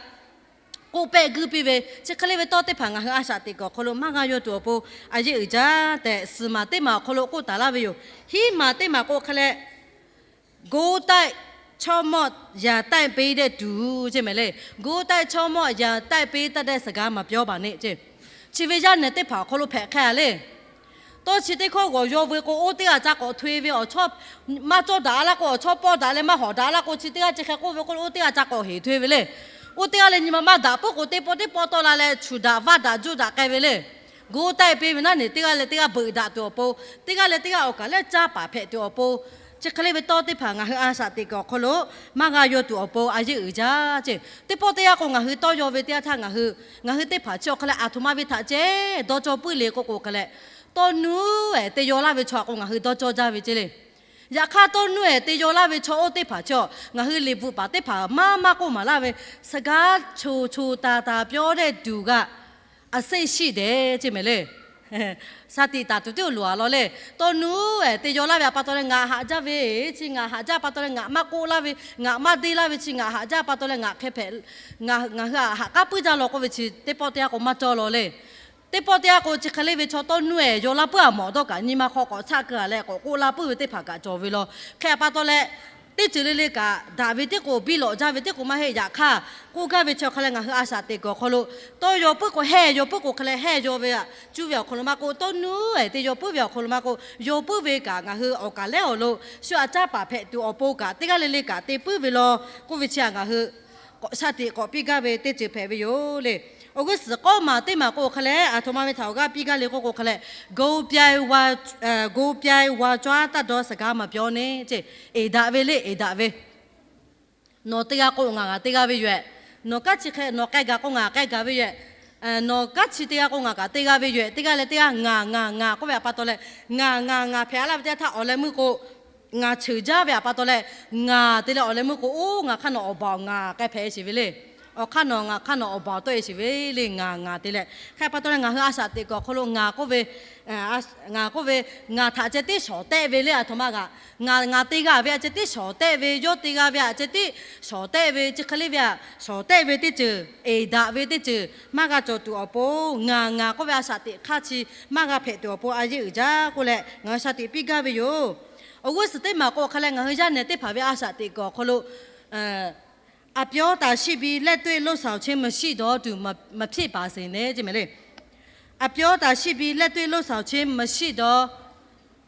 k'oˆ pehˆ guiˇ piˇ ve, chi hk'e le ve tawˇ teˇ hpaˍ ngaˬ hui a shaꞈ teꞈ kuiˬ awˬ hk'aw lo maˇ g'a yaw tuˬ awˬ pon a yeˆ uiˍ jaˇ tehꞈ, suhˍ maˬ teˇ maˬ awˬ hk'aw lo k'oˆ taˍ laˇ ve yoˬ. Hiˉ maˬ teˇ maˬ k'o hk'e leh, ကိုယ်တိုင်ချီးမွမ်းရန်တိုက်ပေးတဲ့သူ ceˇ mehˍ le. ကိုယ်တိုင်ချီးမွမ်းရန်တိုက်ပေးတတ်တဲ့စကား မပြောပါနဲ့ ceˇ. Chi ve yaˇ nehˬ teˇ hpaˍ awˬ hk'aw lo hpehꞈ hk'e a le. Tawˇ chi teˇ hkawˇ g'awˬ yaw ve k'o, oˇ teˇ g'aˇ ca k'awꞈ htoꞈ e ve awˬ chawˇ maˇ cawˇ daꞈ a laˇ k'o, awˬ chawˇ pawˇ daꞈ leh maˇ hawꞈ daꞈ a laˇ k'o, chi teˇ g'aˇ chi hk'e k'oˆ ve k'oˆ lo, oˇ teˇ g'aˇ ca k'awꞈ heˍ htoꞈ e ve le. Oˇ teˇ g'aˇ leh nyi ma maˇ daꞈ puiˉ k'o, teˇ pawˆ teˇ pawˆ tawˆ la leh, chuˬ daꞈ vaˇ daꞈ juˇ daꞈ k'ai ve le. ကိုယ်တိုင်ပေး ve naˉ nehˬ, teˇ g'aˇ leh teˇ g'aˇ beuꞈ daꞈ tuˬ awˬ pon, teˇ g'aˇ leh teˇ g'aˇ awˬ kaˍ lehˉ caˇ paˍ hpehꞈ tuˬ awˬ pon, Chi hk'e le ve tawˇ teˇ hpaˍ ngaˬ hui a shaꞈ teꞈ kuiˬ awˬ hk'aw lo maˇ g'a yaw tuˬ awˬ pon a yeˇ uiˍ jaˇ ceˇ. Teˇ pawˆ teˇ yanˇ k'o ngaˬ hui tawˇ yaw ve teˇ yanˇ htaˇ ngaˬ hui, ngaˬ hui teˇ hpaˍ chi awˬ hk'a leh aˬ htoꞈ ma ve htaꞈ ceh dawˇ cawˇ puiˉ le k'oˆ k'o hk'a leh, tawˇ nuˉ ehˍ te yaw laˇ ve chaw htaꞈ k'o ngaˬ hui dawˇ cawˇ jaˇ ve ceˇ le. Yaꞈ hk'aˇ tawˇ nuˉ ehˍ te yaw laˇ ve chaw oˇ teˇ hpaˍ chi awˬ ngaˬ hui liꞈ bvuhꞈ paˍ teˇ hpaˍ maˇ maˇ k'oˆ maˍ laˇ ve, sagaˉ cho cho ta ta ပြောတဲ့သူက အဆိပ်ရှိတယ် ceˇ mehˍ le. Shaˍ tiꞈ taˍ tuˬ tiˉ loˍ a law le. Tawˇ nuˉ ehˍ te yaw laˇ ve htaꞈ pa taw leh ngaˬ haꞈ jaˇ ve, chi ngaˬ haꞈ jaˇ pa taw leh ngaˬ maˇ k'oˆ laˇ ve, ngaˬ maˇ deˇ laˇ ve, chi ngaˬ haꞈ jaˇ pa taw leh ngaˬ hk'e hpehꞈ, ngaˬ hui haꞈ k'aˉ puiˉ jaˇ law k'oˆ ve chi teˇ pawˆ teˇ yanˇ k'o maˇ cawˇ law le. Teˇ pawˆ teˇ yanˇ k'o chi hk'e le ve chaw tawˇ nuˉ ehˍ yaw laˇ puiˉ a mawˬ dawˇ kaꞈ nyi ma hk'aw k'awꞈ htaˆ keu a leh k'awꞈ k'oˆ laˇ puiˉ ve teˇ hpaˍ kaꞈ cawˬ ve law. Hk'e htaꞈ pa taw leh teˇ ceuˬ le le kaꞈ daꞈ ve tiˉ k'o biˇ lawꞈ jaˇ ve tiˉ k'o maˇ heˆ. Yaꞈ hk'aˇ k'oˆ gaˇ ve chi awˬ hk'a leh ngaˬ hui a shaꞈ teꞈ kuiˬ awˬ hk'aw lo tawˇ yaw puiˉ k'o hehˇ yaw puiˉ k'o hk'a leh hehˇ yaw ve aꞈ cuˇ ve awˬ hk'aw lo maˇ k'oˆ, tawˇ nuˉ ehˍ te yaw puiˉ ve awˬ hk'aw lo maˇ k'oˆ, yaw puiˉ ve kaꞈ ngaˬ hui awˬ kaˍ lehˉ awˬ lo shu a caˉ paˍ hpehꞈ tuˬ awˬ pon kaꞈ teˇ g'aˇ le le kaꞈ te puiˉ ve law k'oˆ ve chi htaꞈ ngaˬ hui shaˍ tiꞈ k'awꞈ piˇ gaˇ ve teˇ ceuˬ hpehꞈ ve yoˬ le. Awˬ g'uˇ suhˍ k'awˇ maˬ teˇ maˬ k'o hk'a leh aˬ htoꞈ ma ve htaꞈ awˬ g'aˇ piˇ gaˇ le k'oˆ k'o hk'a leh, ဂုဏ်ပြိုင်ဝါ အဲ ဂုဏ်ပြိုင်ဝါကြွားတတ်သောစကားမပြောနဲ့ ceˇ. Eˍ daꞈ ve le, eˍ daꞈ ve. Nawˬ teˇ g'aˇ k'o ngaˬ g'a teˇ g'aˇ ve yoˬ. Nawˬ kanˉ chi hk'e nawˬ k'ai gaˬ k'o ngaˬ k'ai gaˬ ve yoˬ. Nawˬ kanˉ chi teˇ g'aˇ k'o ngaˬ kaꞈ teˇ g'aˇ ve yoˬ. Teˇ g'aˇ leh teˇ g'aˇ ngaˬ ngaˬ ngaˬ k'oˆ ve htaꞈ pa taw leh, ngaˬ ngaˬ ngaˬ hpehꞈ a laˇ ve teˇ g'aˇ htaˇ awˬ leh meuˇ k'o ngaˬ cheuˬ jaˇ ve htaꞈ pa taw leh, ngaˬ te leh awˬ leh meuˇ k'o oˇ ngaˬ hk'aˇ nawˬ awˬ baˬ ngaˬ k'ai hpehꞈ e sheˍ ve le. Awˬ hk'aˇ nawˬ ngaˬ hk'aˇ nawˬ awˬ baˬ tawˆ e sheˍ ve le, ngaˬ ngaˬ te leh. Hk'e pa taw leh ngaˬ hui a shaꞈ teꞈ kuiˬ awˬ hk'aw lo ngaˬ k'oˆ ve, ngaˬ k'oˆ ve, ngaˬ htaꞈ ceh tiˉ shawˍ tehˆ ve le aˬ htoꞈ ma g'a. Ngaˬ ngaˬ te g'a ve a ceh tiˉ shawˍ tehˆ ve, yawˇ te g'a ve a ceh tiˉ shawˍ tehˆ ve, chi hk'e le ve a shawˍ tehˆ ve teˇ ceuˬ, eˍ daꞈ ve teˇ ceuˬ maˇ g'a cawˬ tuˬ awˬ pon, ngaˬ ngaˬ k'oˆ ve a shaꞈ teꞈ hk'aˇ chi maˇ g'a hpehꞈ tuˬ awˬ pon a yeˇ uiˍ jaˇ k'oˆ leh ngaˬ hui shaˍ tiꞈ piˇ gaˇ ve yoˬ. Awˬ g'uˇ suhˍ teˇ maˬ k'o hk'a leh ngaˬ hui yaˇ nehˬ teˇ hpaˍ ve a shaꞈ teꞈ kuiˬ awˬ hk'aw lo အပြောသာရှိပြီး လက်တွေ့လုပ်ဆောင်ခြင်းမရှိသောသူ မဖြစ်ပါစေနဲ့ ceˇ mehˍ le. အပြောသာရှိပြီး လက်တွေ့လုပ်ဆောင်ခြင်းမရှိသော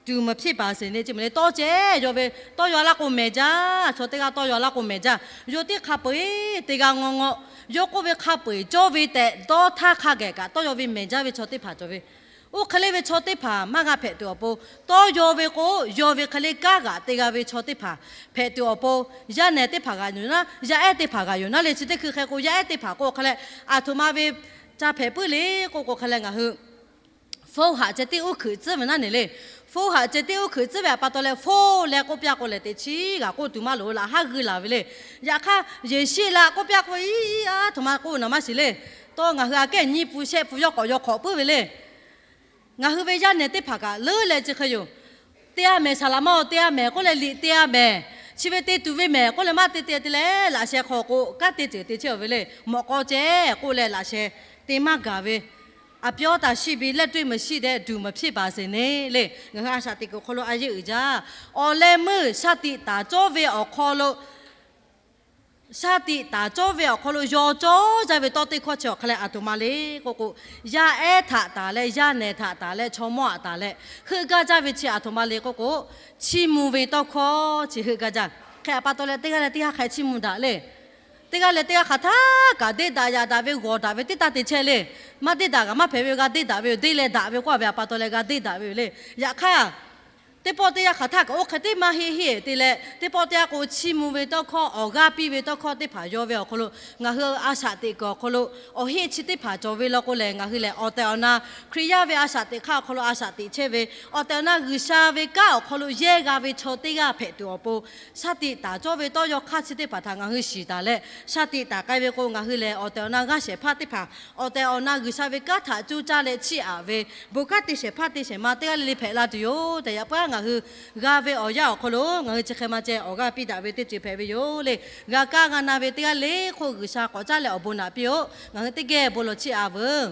သူ မဖြစ်ပါစေနဲ့ ceˇ mehˍ le. Tawˇ ceh yaw ve, tawˇ yaw laˇ k'o mehˍ jaˇ. Chaw teˇ g'aˇ tawˇ yaw laˇ k'o mehˍ jaˇ. Yawˇ teˇ hk'a peu-eˬ teˇ g'aˇ ngawˇ ngawˇ, yawˇ k'oˆ ve hk'a peu-eˬ cawˇ ve tehꞈ dawˇ htaˇ hk'a geh kaꞈ tawˇ yaw ve mehˍ jaˇ ve chaw teˇ hpaˍ cawˬ ve. Oˇ hk'e le ve chaw teˇ hpaˍ maˇ g'a hpehꞈ tuˬ awˬ pon, tawˇ yaw ve k'o yaw ve hk'e le kanˉ g'aꞈ te g'a ve chaw teˇ hpaˍ hpehꞈ tuˬ awˬ pon, yaˇ nehˬ teˇ hpaˍ g'aꞈ yoˬ naˉ, yaˇ ehˉ teˇ hpaˍ g'aꞈ yoˬ naˉ le. Chi teˇ hkui hk'e k'o yaˇ ehˉ teˇ hpaˍ k'o hk'a leh aˬ htoꞈ ma ve ca hpehꞈ puiˉ le k'oˆ k'o hk'a leh ngaˬ hui hpfuhˇ haꞈ ceh tiˉ uˉ hkuiꞈ tcuhˉ ve naˉ ne le. Hpfuhˇ haꞈ ceh tiˉ uˉ hkuiꞈ tcuhˉ ve htaꞈ pa taw leh hpfuhˇ leh k'oˆ piˇ k'o lehˬ teꞈ chiˉ g'a k'oˆ tuˬ maˇ loˍ laꞈ haˉ g'uiˇ laˬ ve le. Yaꞈ hk'aˇ Yeˍsuˆ laꞈ k'oˆ piˇ k'o iˉ aˉ htoꞈ ma k'oˆ naˍ maˇ shiˍ le. Tawˇ ngaˬ hui aꞈ kehˉ nyi pun shehˆ pun yawˇ k'awꞈ yaw hk'awꞈ puiˉ ve le. Ngaˬ hui ve yaˇ nehˬ teˇ hpaˍ kaꞈ leuˉ leh chi hk'e yoˬ. Teˇ g'aˇ mehˍ saˍ laꞈ maˇ-oˬ, teˇ g'aˇ mehˍ k'oˆ leh liꞈ teˇ g'aˇ mehˍ, chi ve te tuˬ ve mehˍ k'oˆ leh maˇ te te te leh laꞈ sheh hk'aw k'o kanˉ te ceuˬ te chehˇ-oˬ ve le. Mawꞈ k'aw ceh k'oˆ leh laꞈ sheh te maˇ gaˬ ve, အပြောသာရှိပြီး လက်တွေ့မရှိတဲ့သူ မဖြစ်ပါစေနဲ့ le. Ngaˬ hui a shaꞈ teꞈ kuiˬ awˬ hk'aw lo a yeˇ uiˍ jaˇ. Awˬ leh meuˇ shaˍ tiꞈ taˍ cawˇ ve awˬ hk'aw lo shaˍ tiꞈ taˍ cawˇ ve awˬ hk'aw lo yaw cawˇ jaˇ ve tawˇ teˇ hkawˇ chi awˬ hk'a leh aˬ htoꞈ ma le k'oˆ k'o, yaˇ ehˉ htaꞈ taˍ leh yaˇ nehˬ htaꞈ taˍ leh chaw mawˇ htaꞈ taˍ leh heuˆ gaˇ jaˇ ve chi aˬ htoꞈ ma le k'oˆ k'o, chiˇ mvuh ve tawˇ hkawˇ chi heuˆ gaˇ jaˇ. Hk'e aꞈ pa taw leh teˇ g'aˇ leh teˇ g'aˇ hk'a chiˇ mvuh daꞈ le. Teˇ g'aˇ leh teˇ g'aˇ hk'aˬ htaˇ kaꞈ deˇ daꞈ yaꞈ daꞈ ve g'awˬ daꞈ ve teˇ taˇ te chehˇ le. Maˇ deˇ daꞈ kaꞈ maˇ hpehꞈ ve g'a deˇ daꞈ ve yoˬ. Deˇ leh daꞈ ve k'oˆ ve aꞈ pa taw leh g'a deˇ daꞈ ve yoˬ le. Yaꞈ hk'aˇ teˇ pawˆ teˇ yanˇ hk'aˬ htaˇ kaꞈ oˇ hk'e teˇ maˇ heˆ heˆ te leh, teˇ pawˆ teˇ yanˇ k'o chiˇ mvuh ve tawˇ hkawˇ, awˬ g'aˇ piˇ ve tawˇ hkawˇ teˇ hpaˍ yaw ve awˬ hk'aw lo ngaˬ hui a shaꞈ teꞈ kuiˬ awˬ hk'aw lo awˬ heˆ chi teˇ hpaˍ cawˬ ve law k'o lehˬ, ngaˬ hui lehˬ awˬ tehˬ awˬ na Hkriꞈ yaˇ ve a shaꞈ teꞈ hk'aˇ awˬ hk'aw lo a shaꞈ teꞈ chehˇ ve, awˬ tehˬ awˬ na G'uiˬsha ve kanˉ awˬ hk'aw lo yehˇ g'a ve chaw teˇ g'aˇ hpehꞈ tuˬ awˬ pon, shaˍ tiꞈ taˍ cawˇ ve tawˇ yaw hk'aˇ chi teˇ hpaˍ htaꞈ ngaˬ hui shiˍ taˍ leh, shaˍ tiꞈ taˍ k'ai ve k'o ngaˬ hui lehˬ awˬ tehˬ awˬ na g'aˇ shehˍ hpaˇ teˇ hpaˍ, awˬ tehˬ awˬ na G'uiˬsha ve kanˉ htaꞈ coˇ caˇ leh chiˇ aꞈ ve bon kanˉ te shehˍ hpaˇ te shehˍ ma teˇ g'aˇ le le hpehꞈ la tuˬ yoˬ tehꞈ yaꞈ puiˉ ngaˬ hui g'a ve awˬ yanˇ awˬ hk'aw lo ngaˬ hui chi hk'e ma ceh awˬ g'aˇ piˇ daꞈ ve teˇ ceuˬ hpehꞈ ve yoˬ le. G'a kaˇ g'a na ve teˇ g'aˇ le hk'oˆ G'uiˬsha k'awꞈ caˉ leh awˬ bon naꞈ piˇ-oˆ. Ngaˬ hui teˇ geh bon lawˬ chiˇ aꞈ veuˬ.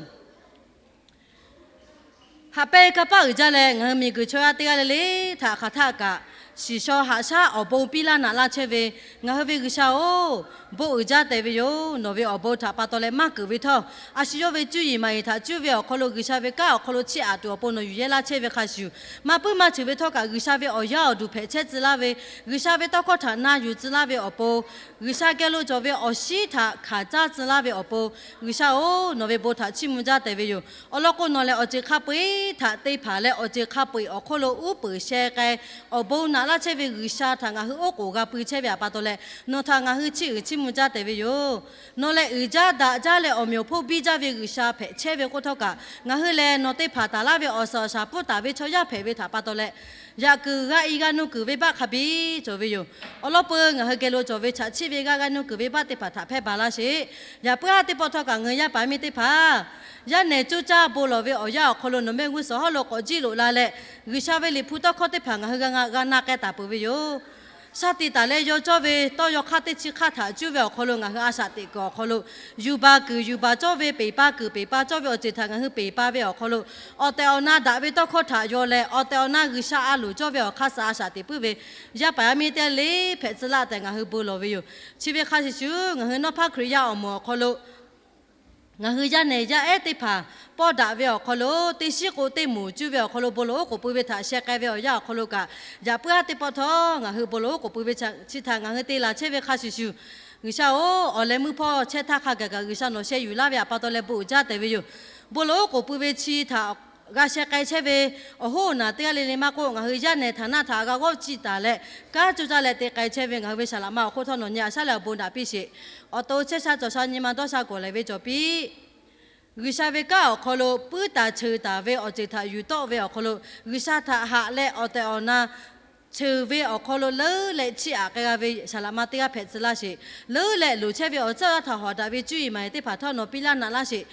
Haꞈ pehnˇ kanˇ paˆ uiˍ jaˇ leh ngaˬ hui miˬguiˬ chaw yaˇ teˇ g'aˇ le le htaꞈ hk'aˬ htaˇ kaꞈ shiˍ shaw haꞈ shaˉ awˬ bon piˇ laˇ naꞈ laˇ chehˇ ve ngaˬ hui ve G'uiˬsha-oˬ, bon uiˍ jaˇ tehꞈ ve yoˬ. Nawˬ ve awˬ bon htaꞈ pa taw leh maˇ keunˍ ve htawˇ, a shu yawˇ ve cuˇ yiˍ maˍ yiˍ htaꞈ cuˇ ve awˬ hk'aw lo G'uiˬsha ve kanˉ awˬ hk'aw lo chiˇ aꞈ tuˬ awˬ pon nawˬ yuˬ yehˇ laˇ chehˇ ve hk'a shuˍ, maˇ puiˉ maˇ ceuˬ ve htawˇ kaꞈ G'uiˬsha ve awˬ yaˇ awˬ duˬ hpehꞈ chehˇ tcuh laˇ ve, G'uiˬsha ve tawˇ hkawˇ htaꞈ na yuˬ tcuh laˇ ve awˬ pon, G'uiˬsha geh lo cawˬ ve awˬ shinˉ htaꞈ hkanˍ caˇ tcuh laˇ ve awˬ pon, G'uiˬsha-oˬ, nawˬ ve bon htaꞈ chiˇ mvuh jaˇ tehꞈ ve yoˬ. Awˬ lawn k'o, nawˬ lehˬ awˬ ceuˬ hk'a peu-eˬ htaꞈ te hpanˍ leh awˬ ceuˬ hk'a peu-eˬ awˬ hk'oˆ lo uˉ peunˍ sheh k'ai, awˬ bon naꞈ laˇ chehˇ ve G'uiˬsha htaꞈ ngaˬ hui oˉ k'oˍ g'a pui chehˇ ve htaꞈ pa taw leh, nawˬ htaꞈ ngaˬ hui chiˇ uiˍ chiˇ mvuh jaˇ tehꞈ ve yoˬ. Nawˬ lehˬ uiˍ jaˇ daꞈ jaˇ leh awˬ meꞈ awˬ hponˇ biˇ jaˇ ve G'uiˬsha hpehꞈ chehˇ ve k'oˆ htawˇ kaꞈ, ngaˬ hui lehˬ nawˬ teˇ hpaˍ taˍ laˇ ve awˬ suhˍ awˬ shaˍ pfuhˇ taˍ ve chaw yaˇ hpehꞈ ve htaꞈ pa taw leh, yaꞈ kuiˬ g'a i g'a nuˇ kuiˬ venˇbaˆ hk'a biˇ cawˬ ve yoˬ. Awˬ lawn peuˬ ngaˬ hui geh lo cawˬ ve chaꞈ chiˆ ve g'aˇ g'a nuˇ kuiˬ venˇbaˆ teˇ hpaˍ htaꞈ hpehˇ baˬ laˇ sheˍ. Yaꞈ puiˉ ha teˇ pawˆ htawˇ kaꞈ ngaˬ hui yaˇ paˍ miˇ teˇ hpaˍ yaˇ nehˬ coˇ caˇ bon lawˬ ve awˬ yanˇ awˬ hk'aw lo nawˬ mehˆ g'uˇ suhˍ hawˉ lo k'awꞈ jiˇ loꞈ la leh, G'uiˬsha ve Liꞈ hpu tawˇ hkawˇ teˇ hpaˍ ngaˬ hui g'a g'a na k'ai taˍ peuˬ ve yoˬ. Shaˉ tiꞈ taˍ leh yaw cawˇ ve tawˇ yaw hk'aˇ teˇ chi hk'aˇ htaꞈ cuˇ ve awˬ hk'aw lo ngaˬ hui a shaꞈ teꞈ kuiˬ awˬ hk'aw lo, yuˬ baˬ kuiˬ yuˬ baˬ cawˇ ve, peˬ pa kuiˬ peˬ pa cawˇ ve awˬ ceuˬ htaꞈ ngaˬ hui peˬ pa ve awˬ hk'aw lo, awˬ tehˬ awˬ na daꞈ ve tawˇ hkawˇ htaꞈ yaw leh awˬ tehˬ awˬ na G'uiˬsha a loˍ cawˇ ve awˬ hk'aˇ suh a shaꞈ teꞈ puiˉ ve yaˇ paˍ yaˇ miˇ teˇ g'aˇ le le hpehꞈ tcuh laˇ tehꞈ ngaˬ hui bon lawˬ ve yoˬ. Chi ve hk'a shuˍ shuˍ ngaˬ hui nawˇ hpaˇ Hkriꞈ yaˇ awˬ moˍ awˬ hk'aw lo ngaˬ hui yaˇ nehˬ yaˇ ehˉ teˇ hpaˍ pawˇ daꞈ ve awˬ hk'aw lo, teˇ shiˉ k'o teˇ moˍ cuˇ ve awˬ hk'aw lo bon lawˬ oˉ k'oˍ pui ve htaꞈ sheh k'ai ve awˬ yanˇ awˬ hk'aw lo kaꞈ, yaꞈ puiˉ ha teˇ pawˆ htawˇ ngaˬ hui bon lawˬ oˉ k'oˍ pui ve chi htaꞈ ngaˬ hui te laˬ chehˇ ve hk'a shuˍ shuˍ, G'uiˬsha-oˬ, awˬ leh meuˇ hpawˇ chehˇ htaˇ hk'a gaˬ kaꞈ G'uiˬsha nawˬ sheh yuˬ laˇ ve htaꞈ pa taw leh bon uiˍ jaˇ tehꞈ ve yoˬ. Bon lawˬ oˉ k'oˍ pui ve chi htaꞈ g'a sheh k'ai chehˇ ve awˬ hoˉ awˬ naˬ teˇ g'aˇ le le maˇ k'oˆ, ngaˬ hui yaˇ nehˬ htaꞈ naˆ htaꞈ g'a g'awˇ ciˇ taˍ leh, kanˉ coˇ caˇ leh te k'ai chehˇ ve ngaˬ hui ve saˍ laꞈ ma awˬ hk'oˆ htawˇ nawˬ nyi a shaˉ leh awˬ bon daꞈ piˇ sheˍ. Awˬ to chehˇ sha cawˬ sha nyi ma dawˇ sha gawˬ lehˬ ve cawˬ piˇ. G'uiˬsha ve kanˉ awˬ hk'aw lo puiˉ taˍ cheuˬ taˍ ve awˬ ceuˬ htaꞈ yuˬ tawˆ ve awˬ hk'aw lo, G'uiˬsha htaꞈ haꞈ leh awˬ tehˬ awˬ na cheuˬ ve awˬ hk'aw lo leuˉ leh chiˇ aꞈ k'ai g'a ve saˍ laꞈ ma teˇ g'aˇ hpehꞈ tcuh laˇ sheˍ. Leuˉ leh loˍ chehˇ ve awˬ tcuhˉ awˬ yaˇ htaꞈ hawˍ daꞈ ve cuˇ yiˍ maˍ yiˍ teˇ hpaˍ htawˇ nawˬ piˇ laˇ naꞈ laˇ sheˍ.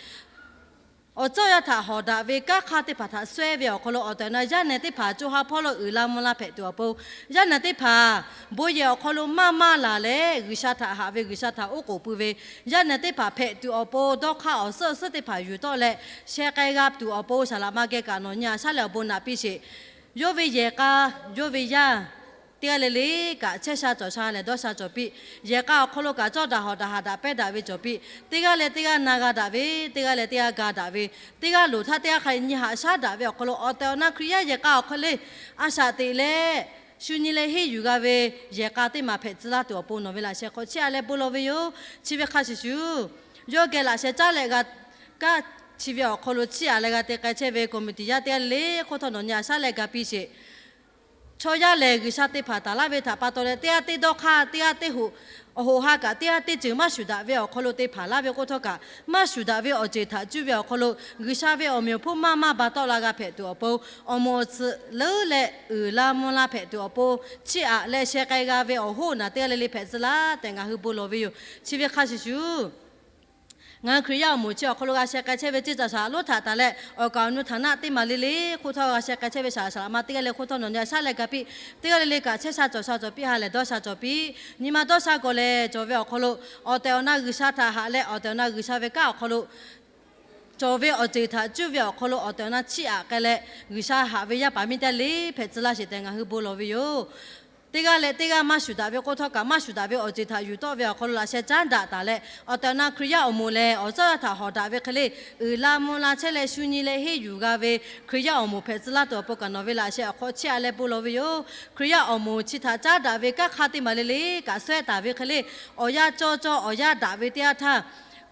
Awˬ tcuhˉ awˬ yaˇ htaꞈ hawˍ daꞈ ve kanˉ hk'aˇ teˇ hpaˍ htaꞈ suhˉ ve awˬ hk'aw lo awˬ tehˬ awˬ na yaˇ nehˬ teˇ hpaˍ co ha hpawˇ lo uiˍ la mvuh la hpehꞈ tuˬ awˬ pon, yaˇ nehˬ teˇ hpaˍ bon yehˬ awˬ hk'aw lo maˇ maˇ laˬ leh G'uiˬsha htaꞈ haꞈ ve G'uiˬsha htaꞈ oˉ k'oˍ pui ve yaˇ nehˬ teˇ hpaˍ hpehꞈ tuˬ awˬ pon dawˇ hk'aˇ awˬ suhˉ awˬ suhˉ teˇ hpaˍ yuˬ tawˆ leh sheh k'ai g'a tuˬ awˬ pon saˍ laꞈ ma geh kaꞈ nawˬ nyi a shaˉ leh awˬ bon naꞈ piˇ sheˍ. Yawˇ ve yehˬ k'a, yawˇ ve yaˇ teˇ g'aˇ le le kaꞈ chehˇ sha cawˬ sha lehˬ dawˇ sha cawˬ piˇ. Yehˬ k'a awˬ hk'aw lo kaꞈ cawˇ daꞈ hawˍ daꞈ haꞈ daꞈ pehˇ daꞈ ve cawˬ piˇ. Teˇ g'aˇ leh teˇ g'aˇ na g'a daꞈ ve, teˇ g'aˇ leh teˇ g'aˇ ga daꞈ ve, teˇ g'aˇ loˍ htaˇ teˇ g'aˇ hk'a nyi haꞈ shaˉ daꞈ ve awˬ hk'aw lo awˬ tehˬ awˬ na Hkriꞈ yaˇ yehˬ k'a awˬ hk'aw le a shaꞈ teꞈ leh shu nyi leh henˇ yuˬ g'a ve yehˬ k'a teˇ maˬ hpehꞈ tcuh laˇ tuˬ awˬ pon nawˬ ve laꞈ sheh hk'aw chiˇ aꞈ leh bon lawˬ ve yoˬ. Chi ve hk'a shuˍ shuˍ, yawˇ geh laꞈ sheh caˉ leh g'a kaˇ chi ve awˬ hk'aw lo chiˇ aꞈ leh g'a te k'ai chehˇ ve committee yaˇ teˇ g'aˇ le le hk'oˆ htawˇ nawˬ nyi a shaˉ leh ga piˇ sheˍ. Chaw yaˇ lehˬ G'uiˬsha te hpanˍ taˍ laˇ ve htaꞈ pa taw leh teˇ g'aˇ teˇ dawˇ hk'aˇ, teˇ g'aˇ teˇ hoꞈ, awˬ hoꞈ ha kaꞈ teˇ g'aˇ teˇ ceuˬ maˇ shuˍ daꞈ ve awˬ hk'aw lo te hpanˍ laˇ ve k'oˆ htawˇ kaꞈ, maˇ shuˍ daꞈ ve awˬ ceuˬ htaꞈ cuˇ ve awˬ hk'aw lo G'uiˬsha ve awˬ meꞈ awˬ hponˇ maˇ maˇ ba tawˆ la g'a hpehꞈ tuˬ awˬ pon, awˬ moˍ awˬ tcuhꞈ leuˉ leh uiˍ la mvuh la hpehꞈ tuˬ awˬ pon, chiˇ aꞈ leh sheh k'ai g'a ve awˬ hoˉ awˬ naˬ teˇ g'aˇ le le hpehꞈ tcuh laˇ tehꞈ ngaˬ hui bon lawˬ ve yoˬ. Chi ve hk'a shuˍ shuˍ ngaˬ hui Hkriꞈ yaˇ awˬ moˍ chi awˬ hk'aw lo g'a sheh k'ai chehˇ ve ceˇ caˬ shaˍ laꞈ lonˉ htaꞈ taˍ leh awˬ kaˍ awˬ nu htaˍ naˆ teˇ maˬ le le hk'oˆ htawˇ g'a sheh k'ai chehˇ ve saˍ laꞈ ma teˇ g'aˇ le hk'oˆ htawˇ nawˬ nyi a shaˉ leh ga piˇ. Teˇ g'aˇ le le kaꞈ chehˇ sha cawˬ sha cawˬ piˇ, ha lehˬ dawˇ sha cawˬ piˇ. Nyi ma dawˇ sha gawˬ lehˬ cawˬ ve awˬ hk'aw lo awˬ tehˬ awˬ na G'uiˬsha htaꞈ haꞈ leh awˬ tehˬ awˬ na G'uiˬsha ve kanˉ awˬ hk'aw lo cawˬ ve awˬ ceuˬ htaꞈ cuˇ ve awˬ hk'aw lo awˬ tehˬ awˬ na chiˇ aꞈ k'ai leh G'uiˬsha haꞈ ve yaˇ paˍ miˇ teˇ g'aˇ le hpehꞈ tcuh laˇ sheˍ tehꞈ ngaˬ hui bon lawˬ ve yoˬ. Teˇ g'aˇ leh teˇ g'aˇ maˇ shuˍ daꞈ ve k'oˆ htawˇ kaꞈ maˇ shuˍ daꞈ ve awˬ ceuˬ htaꞈ yuˬ tawˆ ve awˬ hk'aw lo laꞈ sheh caˉ daꞈ taˍ leh awˬ tehˬ awˬ na Hkriꞈ yaˇ awˬ moˍ lehˬ awˬ tcuhˉ awˬ yaˇ htaꞈ hawˍ daꞈ ve hk'e le uiˍ la mvuh la chehˇ leh shu nyi leh henˇ yuˬ g'a ve Hkriꞈ yaˇ awˬ moˍ hpehꞈ tcuh laˇ tuˬ awˬ pon kaꞈ nawˬ ve laꞈ sheh awˬ hk'aw chiˇ aꞈ leh bon lawˬ ve yoˬ. Hkriꞈ yaˇ awˬ moˍ chi htaꞈ caˉ daꞈ ve kanˉ hk'aˇ teˇ maˬ le le kaꞈ suhˉ taˍ ve hk'e le awˬ yanˇ cawˇ cawˇ awˬ yanˇ daꞈ ve teˇ yanˇ htaˇ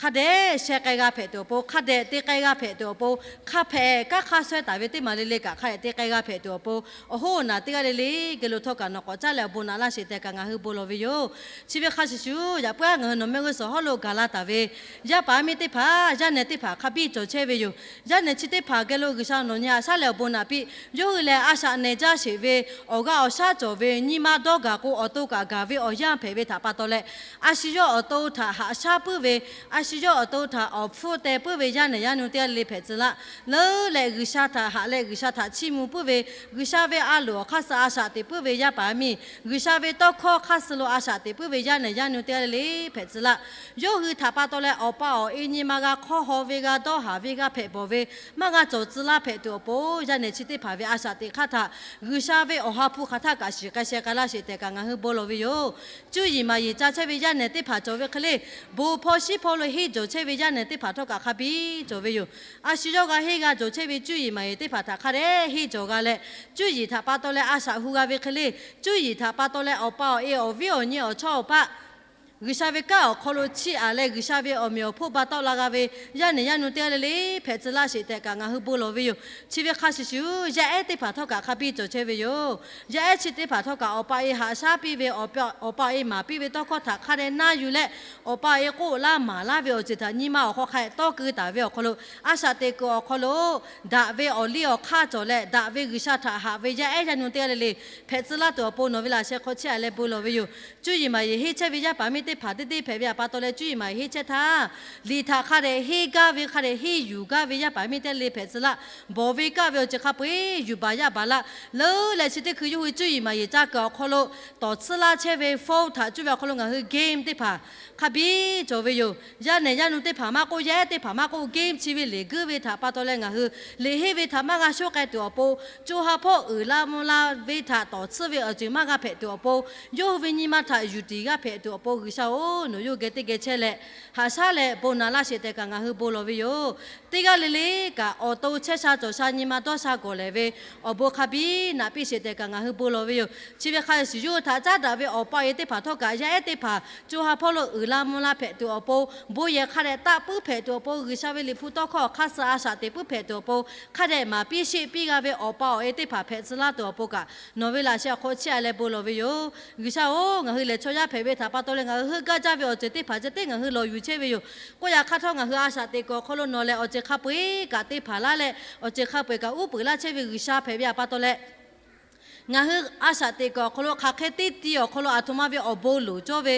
hk'a dehꞈ sheh k'ai g'a hpehꞈ tuˬ awˬ pon, hk'a dehꞈ te k'ai g'a hpehꞈ tuˬ awˬ pon, hk'a hpehꞈ kanˉ hk'aˇ suhˉ taˍ ve teˇ maˬ le le kaꞈ hk'a dehꞈ te k'ai g'a hpehꞈ tuˬ awˬ pon, awˬ hoˉ awˬ naˬ teˇ g'aˇ le le geh lo htawˇ kaꞈ nawˬ k'awꞈ caˉ leh awˬ bon naꞈ laˇ sheˍ tehꞈ kaꞈ ngaˬ hui bon lawˬ ve yoˬ. Chi ve hk'a shuˍ shuˍ, yaꞈ puiˉ ngaˬ hui nawˬ mehˆ g'uˇ suhˍ hawˉ lo gaˬ la taˍ ve yaˇ paˍ yaˇ miˇ teˇ hpaˍ, yaˇ nehˬ teˇ hpaˍ hk'a biˇ cawˬ chehˇ ve yoˬ. Yaˇ nehˬ chi teˇ hpaˍ geh lo G'uiˬsha nawˬ nyi a shaˉ leh awˬ bon naꞈ piˇ. Yawˇ hui lehˬ a shaꞈ nehˬ jaˇ sheˍ ve awˬ g'aˇ awˬ shaˉ cawˬ ve nyi ma dawˇ gaˬ k'o awˬ to kaꞈ gaˬ ve awˬ yanˇ hpehꞈ ve htaꞈ pa taw leh, a shu yawˇ awˬ to htaꞈ haꞈ shaˉ puiˉ ve, a shu yawˇ awˬ to htaꞈ awˬ hpfuhˇ teh puiˉ ve yaˇ nehˬ yaˇ nu teˇ g'aˇ le le hpehꞈ tcuh laˇ. Leuˉ leh G'uiˬsha htaꞈ haꞈ leh G'uiˬsha htaꞈ chiˇ mvuh puiˉ ve, G'uiˬsha ve a loˍ awˬ hk'aˇ suh a shaꞈ teꞈ puiˉ ve yaˇ paˍ yaˇ miˇ, G'uiˬsha ve tawˇ hkawˇ hk'aˇ suh lo a shaꞈ teꞈ puiˉ ve yaˇ nehˬ yaˇ nu teˇ g'aˇ le le hpehꞈ tcuh laˇ. Yawˇ hui htaꞈ pa taw leh awˬ pa awˬ e nyi ma g'a hk'awˇ haw ve, g'a dawˇ haˍ ve, g'a hpehꞈ bawˬ ve, maˇ g'a cawˬ tcuh laˇ hpehꞈ tuˬ awˬ pon, yaˇ nehˬ chi teˇ hpaˍ ve a shaꞈ teꞈ hk'aˇ htaꞈ G'uiˬsha ve awˬ ha hpu hk'aˬ htaˇ kaꞈ shiˍ k'ai sheh k'ai laˇ sheˍ tehꞈ kaꞈ ngaˬ hui bon lawˬ ve yoˬ. Cuˇ yiˍ maˍ yiˍ ca chehˇ ve yaˇ nehˬ teˇ hpaˍ cawˬ ve hk'e le, bon hpawˇ shiˉ hpawˇ lo henˇ jawˬ chehˇ ve yaˇ nehˬ teˇ hpaˍ htawˇ kaꞈ hk'a biˇ cawˬ ve yoˬ. A shu yawˇ g'a henˇ g'a jawˬ chehˇ ve cuˇ yiˍ maˍ yiˍ teˇ hpaˍ htaꞈ hk'a dehꞈ henˇ jawˬ g'a leh, cuˇ yiˍ htaꞈ pa taw leh a shaꞈ hu g'a ve hk'e le, cuˇ yiˍ htaꞈ pa taw leh awˬ pa awˬ e awˬ viˉ awˬ nyi awˬ chawˇ awˬ paˆ G'uiˬsha ve kanˉ awˬ hk'aw lo chiˇ aꞈ leh G'uiˬsha ve awˬ meꞈ awˬ hponˇ ba tawˆ la g'a ve yaˇ nehˬ yaˇ nu teˇ g'aˇ le le hpehꞈ tcuh laˇ sheˍ tehꞈ kaꞈ ngaˬ hui bon lawˬ ve yoˬ. Chi ve hk'a shuˍ shuˍ, yaˇ ehˉ teˇ hpaˍ htawˇ kaꞈ hk'a biˇ cawˬ chehˇ ve yoˬ. Yaˇ ehˉ chi teˇ hpaˍ htawˇ kaꞈ awˬ pa e haꞈ shaˉ piˇ ve, awˬ pa e maˍ piˇ ve tawˇ hkawˇ htaꞈ hk'a dehꞈ naˇ yuˬ leh, awˬ pa e k'oˆ laˇ maˍ laˇ ve awˬ ceuˬ htaꞈ nyi ma awˬ hk'aw hk'a dehꞈ tawˇ keu taˍ ve awˬ hk'aw lo, a shaꞈ teꞈ kuiˬ awˬ hk'aw lo daꞈ ve awˬ liˇ awˬ hk'aˇ cawˬ leh, daꞈ ve G'uiˬsha htaꞈ haꞈ ve yaˇ ehˉ yaˇ nu teˇ g'aˇ le le hpehꞈ tcuh laˇ tuˬ awˬ pon nawˬ ve laꞈ sheh hk'aw chiˇ aꞈ leh bon lawˬ ve yoˬ. Cuˇ yiˍ maˍ yeˬ henˇ chehˇ ve yaˇ paˍ miˇ teˇ hpaˍ teˇ teˇ hpehꞈ ve htaꞈ pa taw leh, cuˇ yiˍ maˍ yeˬ henˇ chehˇ htaˇ, liꞈ htaꞈ hk'a dehꞈ henˇ gaˇ ve, hk'a dehꞈ henˇ yuˬ gaˇ ve yaˇ paˍ miˇ teˇ g'aˇ le hpehꞈ tcuh laˇ. Bawˬ ve kaˇ ve awˬ ceuˬ hk'a peu-eˬ yuˬ baˬ yaˇ baˬ laˇ. Leuˉ leh chi teˇ hkui yawˇ hui cuˇ yiˍ maˍ yeˬ ca kuiˬ awˬ hk'aw lo tawˍ tcuhˉ laˇ chehˇ ve phone htaꞈ cuˇ ve awˬ hk'aw lo ngaˬ hui game teˇ hpaˍ hk'a biˇ cawˬ ve yoˬ. Yaˇ nehˬ yaˇ nu teˇ hpaˍ maˇ k'oˆ, yaˇ ehˉ teˇ hpaˍ maˇ k'oˆ, game chi ve liꞈ guiˇ ve htaꞈ pa taw leh ngaˬ hui liꞈ henˇ ve htaꞈ maˇ g'a shoˉ k'ai tuˬ awˬ pon, co ha hpawˇ uiˍ la mvuh la ve htaꞈ tawˍ tsuhˇ ve awˬ ceuˬ maˇ g'a hpehꞈ tuˬ awˬ pon, yawˇ hui ve nyi ma htaꞈ yuˬ tiˍ g'a hpehꞈ tuˬ awˬ pon, G'uiˬsha-oˬ, nawˬ yawˇ hui geh teˇ geh chehˇ leh, haꞈ shaˉ leh bon naꞈ laˇ sheˍ tehꞈ kaꞈ ngaˬ hui bon lawˬ ve yoˬ. Teˇ g'aˇ le le kaꞈ awˬ to chehˇ sha cawˬ sha nyi ma dawˇ sha gawˬ lehˬ ve awˬ bon hk'a biˇ naꞈ piˇ sheˍ tehꞈ kaꞈ ngaˬ hui bon lawˬ ve yoˬ. Chi ve hk'a shuˍ shuˍ, yawˇ hui htaꞈ caˉ daꞈ ve awˬ pa e teˇ hpaˍ htawˇ kaꞈ yaˇ ehˉ teˇ hpaˍ co ha hpawˇ lo uiˍ la mvuh la hpehꞈ tuˬ awˬ pon, bon yehˬ hk'a dehꞈ taˆ puiˉ hpehꞈ tuˬ awˬ pon, G'uiˬsha ve liꞈ hpu tawˇ hkawˇ awˬ hk'aˇ suh a shaꞈ teꞈ puiˉ hpehꞈ tuˬ awˬ pon, hk'a dehꞈ maˍ piˇ sheˆ piˇ g'a ve awˬ pa awˬ e teˇ hpaˍ hpehꞈ tcuh laˇ tuˬ awˬ pon kaꞈ, nawˬ ve laꞈ sheh awˬ hk'aw chiˇ aꞈ leh bon lawˬ ve yoˬ. G'uiˬsha-oˬ, ngaˬ hui lehˬ chaw yaˇ hpehꞈ ve htaꞈ pa taw leh ngaˬ hui heuˆ gaˇ jaˇ ve awˬ ceuˬ teˇ hpaˍ ceh tiˉ ngaˬ hui lawˬ yuˬ chehˇ ve yoˬ. K'oˆ yaꞈ hk'aˇ htawˇ, ngaˬ hui a shaꞈ teꞈ kuiˬ awˬ hk'aw lo nawˬ lehˬ awˬ ceuˬ hk'a peu-eˬ kaꞈ te hpanˍ laˇ leh, awˬ ceuˬ hk'a peu-eˬ kaꞈ uˉ peunˍ laˇ chehˇ ve G'uiˬsha hpehꞈ ve htaꞈ pa taw leh, ngaˬ hui a shaꞈ teꞈ kuiˬ awˬ hk'aw lo hk'aˬ hk'e teˇ ti awˬ hk'aw lo aˬ htoꞈ ma ve awˬ bon loˍ cawˇ ve,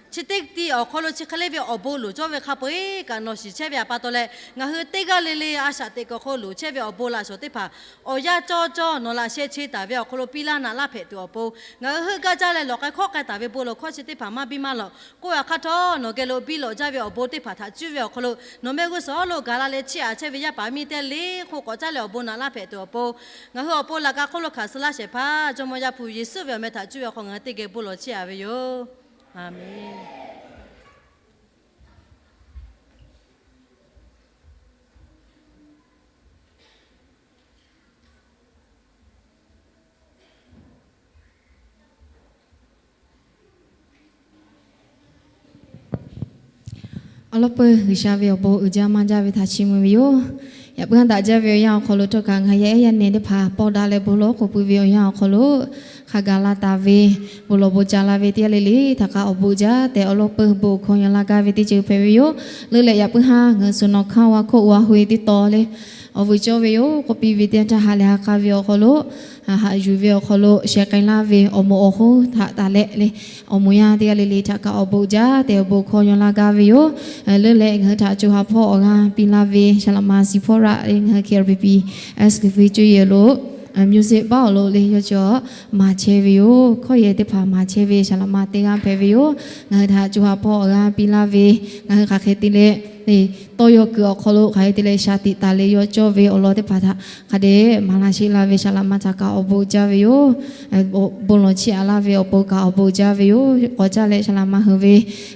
chi teˇ ti awˬ hk'aw lo chi hk'e le ve awˬ bon loˍ cawˇ ve hk'a peu-eˬ kaꞈ nawˬ shiˍ chehˇ ve htaꞈ pa taw leh, ngaˬ hui teˇ g'aˇ le le a shaꞈ teꞈ kuiˬ awˬ hk'aw lo loˍ chehˇ ve awˬ bon laꞈ shawˍ teˇ hpaˍ awˬ yanˇ cawˇ cawˇ nawˬ laꞈ sheh che taˍ ve awˬ hk'aw lo piˇ laˇ naꞈ laˇ hpehꞈ tuˬ awˬ pon, ngaˬ hui heuˆ gaˇ jaˇ leh lawˬ k'ai hkawˇ k'ai taˍ ve bon lawˬ hkawˇ chi teˇ hpaˍ maˇ biˇ maˇ lawꞈ. K'oˆ yaꞈ hk'aˇ htawˇ, nawˬ geh lo biˇ lawꞈ jaˇ ve awˬ bon teˇ hpaˍ htaꞈ cuˇ ve awˬ hk'aw lo nawˬ mehˆ g'uˇ suhˍ lo gaˬ la leh chiˇ aꞈ chehˇ ve yaˇ paˍ miˇ teˇ g'aˇ le hk'oˆ k'awꞈ caˉ leh awˬ bon naꞈ laˇ hpehꞈ tuˬ awˬ pon, ngaˬ hui awˬ pon laꞈ ka hk'oˆ lo hkanˍ suh laˇ shehˍ hpaˇ Jawˇmawˇ Yaˇ hpu Yeˍsuˆ ve awˬ meh htaꞈ cuˇ ve awˬ hk'aw ngaˬ hui teˇ geh bon lawˬ chiˇ aꞈ ve yoˬ. Aˍmenˍ. Awˬ lawn peuˬ G'uiˬsha ve awˬ bon uiˍ jaˇ maˇ jaˇ ve htaꞈ chiˇ mvuh ve yoˬ. Yaꞈ puiˉ haˉ daꞈ jaˇ ve awˬ yanˇ awˬ hk'aw lo htawˇ kaꞈ ngaˬ hui yaˇ ehˉ yaˇ nehˬ teˇ hpaˍ pawˇ daꞈ leh bon lawˬ k'oˆ pui ve awˬ yanˇ awˬ hk'aw lo hk'a gaˬ la taˍ ve, bon lawˬ bon ca la ve teˇ g'aˇ le le htaꞈ kaꞈ awˬ bon jaˇ tehꞈ awˬ lawn peuˬ bon hkawˇ yaw laˇ gaˇ ve teˇ ceuˬ hpehꞈ ve yoˬ. Leuˉ leh yaꞈ puiˉ haˉ ngaˬ hui suhˍ nawˬ hkanˇ wa hk'oˆ wa hui teˇ taw le awˬ vuiˬ cawˇ ve yoˬ k'oˆ piˇ ve teˇ yanˇ htaˇ, ha lehˬ ha k'a ve awˬ hk'aw lo, haꞈ yuˬ ve awˬ hk'aw lo sheh k'ai laˇ ve awˬ moˍ awˬ hoˉ htaꞈ taˍ leh le, awˬ moˍ yaˇ teˇ g'aˇ le le htaꞈ kaꞈ awˬ bon jaˇ tehꞈ awˬ bon hkawˇ yaw laˇ gaˇ ve yoˬ. Leuˉ leh ngaˬ hui htaꞈ co ha hpawˇ awˬ g'aˇ piˇ laˇ ve Shaˍlaꞈ ma Siˍ hpawˇ raꞈ le, ngaˬ hui K R B P S K V cuˇ yiˍ lo music baˉ awˬ lo le yawˇ cawˬ maˍ chehˇ ve yoˬ. Hkawˇ yehˬ teˇ hpaˍ maˍ chehˇ ve Shaˍlaꞈ ma teˇ g'aˇ hpehꞈ ve yoˬ. Ngaˬ hui htaꞈ co ha hpawˇ awˬ g'aˇ piˇ laˇ ve, ngaˬ hui hk'aˬ hk'e te leh tawˇ yaw kuiˬ awˬ hk'aw lo hk'aˬ hk'e te leh shaˍ tiꞈ taˍ leh yaw cawˇ ve awˬ lawn teˇ hpaˍ htaꞈ hk'a dehꞈ maˍ laˇ sheˆ laˇ ve Shaˍlaꞈ ma htaꞈ kaꞈ awˬ bon jaˇ ve yoˬ. Bon lawˬ chiˇ aꞈ laˇ ve awˬ pon kaꞈ awˬ bon jaˇ ve yoˬ. K'awꞈ caˇ leh Shaˍlaꞈ ma hui ve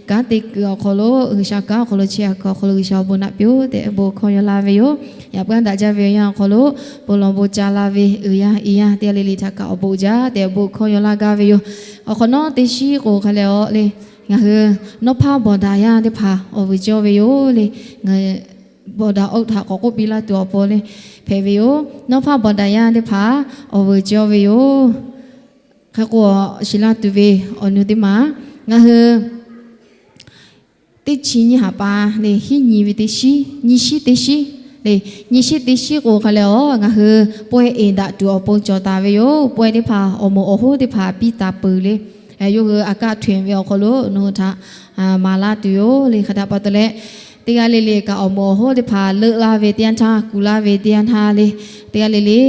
kanˉ te kuiˬ awˬ hk'aw lo, G'uiˬsha kanˉ awˬ hk'aw lo chiˇ aꞈ kuiˬ awˬ hk'aw lo G'uiˬsha awˬ bon naꞈ piˇ-oˆ tehꞈ bon hkawˇ yaw laˇ ve yoˬ. Yaꞈ puiˉ haˉ daꞈ jaˇ ve awˬ yanˇ awˬ hk'aw lo bon lawˬ bon ca la ve uiˍ yaˇ iˉ yaˇ teˇ g'aˇ le le htaꞈ kaꞈ awˬ bon jaˇ tehꞈ bon hkawˇ yaw laˇ gaˇ ve yoˬ. Awˬ hk'awꞈ nawˉ teˇ shiˉ k'o hk'a leh a le, ngaˬ hui nawˉ hpaˇ bawˬ daꞈ yaˇ teˇ hpaˍ awˬ vuiˬ cawˇ ve yoˬ le. Bawˬ daꞈ awˬ htaꞈ k'awꞈ k'oˆ piˇ laˇ tuˬ awˬ pon le hpehꞈ ve yoˬ. Nawˉ hpaˇ bawˬ daꞈ yaˇ teˇ hpaˍ awˬ vuiˬ cawˇ ve yoˬ. Hk'e k'o, shiˍ laˇ tuˬ ve awˬ nu teˇ maˬ, ngaˬ hui teˇ chi nyiˇ haꞈ pa le hiˉ nyi ve teˇ shiˉ, nyi shiˉ teˇ shiˉ le, nyi shiˉ teˇ shiˉ k'o hk'a leh a, ngaˬ hui pawehˇ eˍ daꞈ tuˬ awˬ pon cawˬ taˍ ve yoˬ. Pawehˇ teˇ hpaˍ awˬ moˍ awˬ hoˉ teˇ hpaˍ piˇ taˍ peuˬ le, yawˇ hui อากาศเถื่อน ve awˬ hk'aw lo nawˬ hui htaꞈ maˍ laˇ tuˬ yoˬ le. Hk'e htaꞈ pa taw leh, teˇ g'aˇ le le kaꞈ awˬ moˍ awˬ hoˉ teˇ hpaˍ leuˆ laˇ ve teˇ yanˇ htaˇ, kuˬ laˇ ve teˇ yanˇ htaˇ le, teˇ g'aˇ le le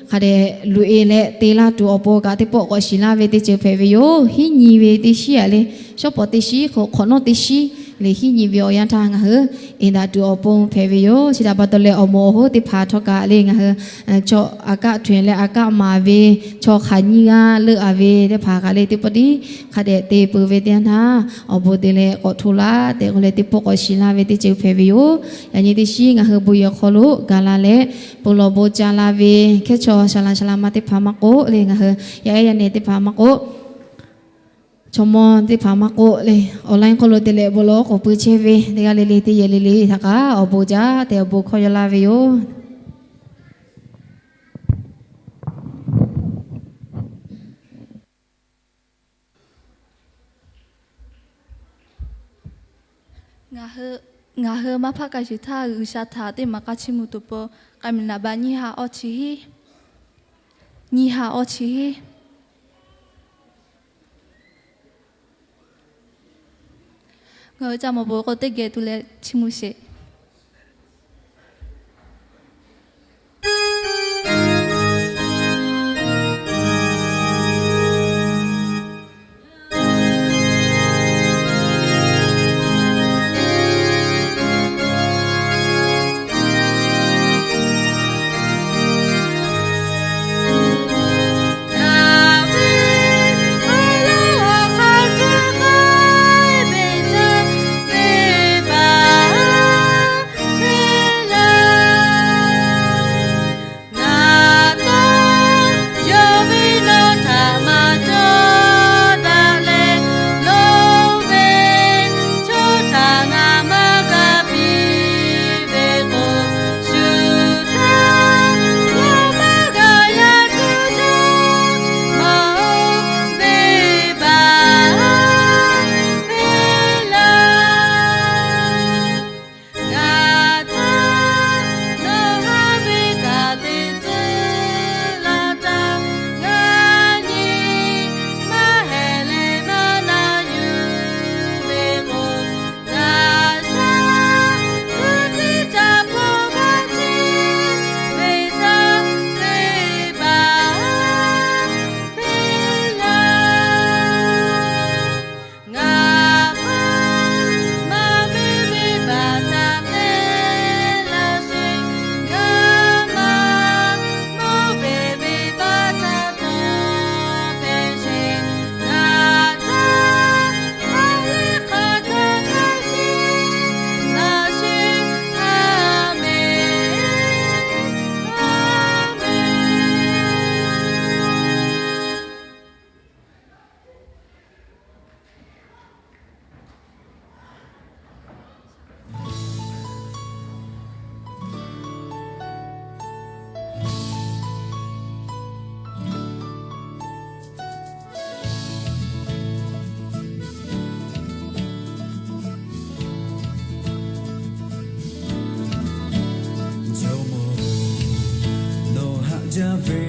hk'a dehꞈ luꞈ e leh te laˇ tuˬ awˬ pon kaꞈ teˇ pawˆ k'awꞈ shiˍ laˇ ve teˇ ceuˬ hpehꞈ ve yoˬ. Hiˉ nyi ve teˇ shiˉ aꞈ le, shawˉ pawˍ teˇ shiˉ hk'awꞈ nawˉ teˇ shiˉ le hiˉ nyi ve awˬ yanˇ htaˇ ngaˬ hui eˍ daꞈ tuˬ awˬ pon hpehꞈ ve yoˬ. Chi htaꞈ pa taw leh awˬ moˍ awˬ hoˉ teˇ hpaˍ htawˇ kaꞈ le ngaˬ hui chaw อากาศเถื่อน leh อากาศ maˍ ve chaw hk'aˬ nyiˇ g'aˇ leuˆ a ve teˇ hpaˍ kaꞈ le teˇ pawˆ tiˉ hk'a dehꞈ te peuˬ ve teˇ yanˇ htaˇ, awˬ bon te leh k'awꞈ hto laˇ tehꞈ k'oˆ leh teˇ pawˆ k'awꞈ shiˍ laˇ ve teˇ ceuˬ hpehꞈ ve yoˬ. Yaꞈ nyi teˇ shiˉ ngaˬ hui bon yehˬ hk'aw lo gaˬ la leh, bon lawˬ bon ca la ve hkehˉ chaw Shaˍlaꞈ Shaˍlaꞈ ma teˇ hpaˍ maˇ k'oˆ le, ngaˬ hui yaˇ ehˉ yaˇ nehˬ teˇ hpaˍ maˇ k'oˆ, Chaw mawˇ teˇ hpaˍ maˇ k'oˆ le, online hk'oˆ lo te leh bon lawˬ k'oˍ pui chehˇ ve teˇ g'aˇ le le teˇ yehˬ le le htaꞈ kaꞈ awˬ bon jaˇ tehꞈ awˬ bon hkawˇ yaw laˇ ve yoˬ. Ngaˬ hui maˇ hpaˇ k'a shuˍ htaˇ G'uiˬsha htaꞈ teˇ maˍ k'a chiˇ mvuh tuˬ pon k'ai miˬ naˍ baꞈ nyiˇ ha awˇ chi hiˉ, nyiˇ ha awˇ chi hiˉ. Ngaˬ hui ca mawˬ peuˬ k'o teˇ geh tuˬ leh chiˇ mvuh sheˍ. Jawˇmawˇ-oˬ, nawˬ haꞈ jaˇ ve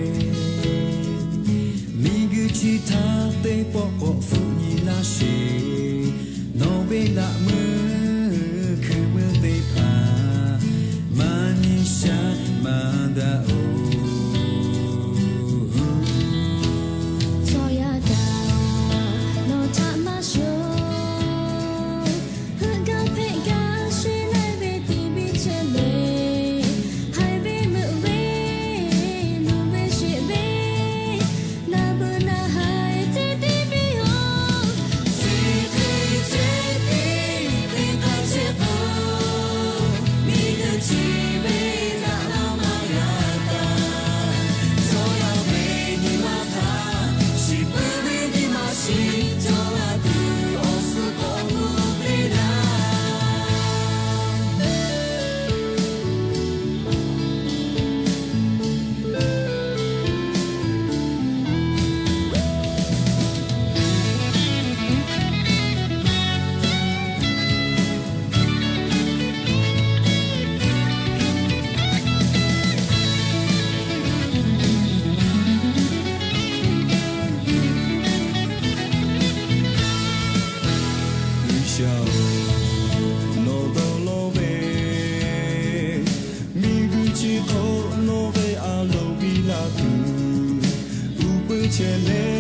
miˬguiˬ chi htaˇ teˇ pawˆ k'awꞈ hpfuhˆ nyi laˇ sheˍ. Nawˬ ve laꞈ meuˇ hkui meuˇ teˇ hpaˍ maˇ nyi sha maˇ daꞈ-oˬ. Chaw yaˇ kaꞈ nawˬ htaꞈ maˇ shuˍ, heuˆ gaˇ hpehꞈ gaˇ sheˍ laiˉ ve tiˍ biˇ chehˇ le. Haiˬ ve meuꞈ ve, luˬ ve sheˍ ve, naˬ beuˬ naˬ haiˬ teˇ tiˉ piˇ-oˬ. Chi hk'e chehˇ piˇ, teˇ hk'aˇ chehˇ k'o, miˬguiˬ chi ve daꞈ la maˇ g'a taˍ. Chaw yaˇ ve nyi ma htaꞈ shiˍ puiˉ ve nyi ma shiˍ cawˬ la tuˬ awˬ suhˍ k'awꞈ gu ve laˇ. G'uiˬsha-oˬ, nawˬ dawˇ law ve miˬguiˬ chi hk'oˆ nawˬ ve a loˍ piˇ laˇ tuˬ, uˉ peunˍ chehˇ le.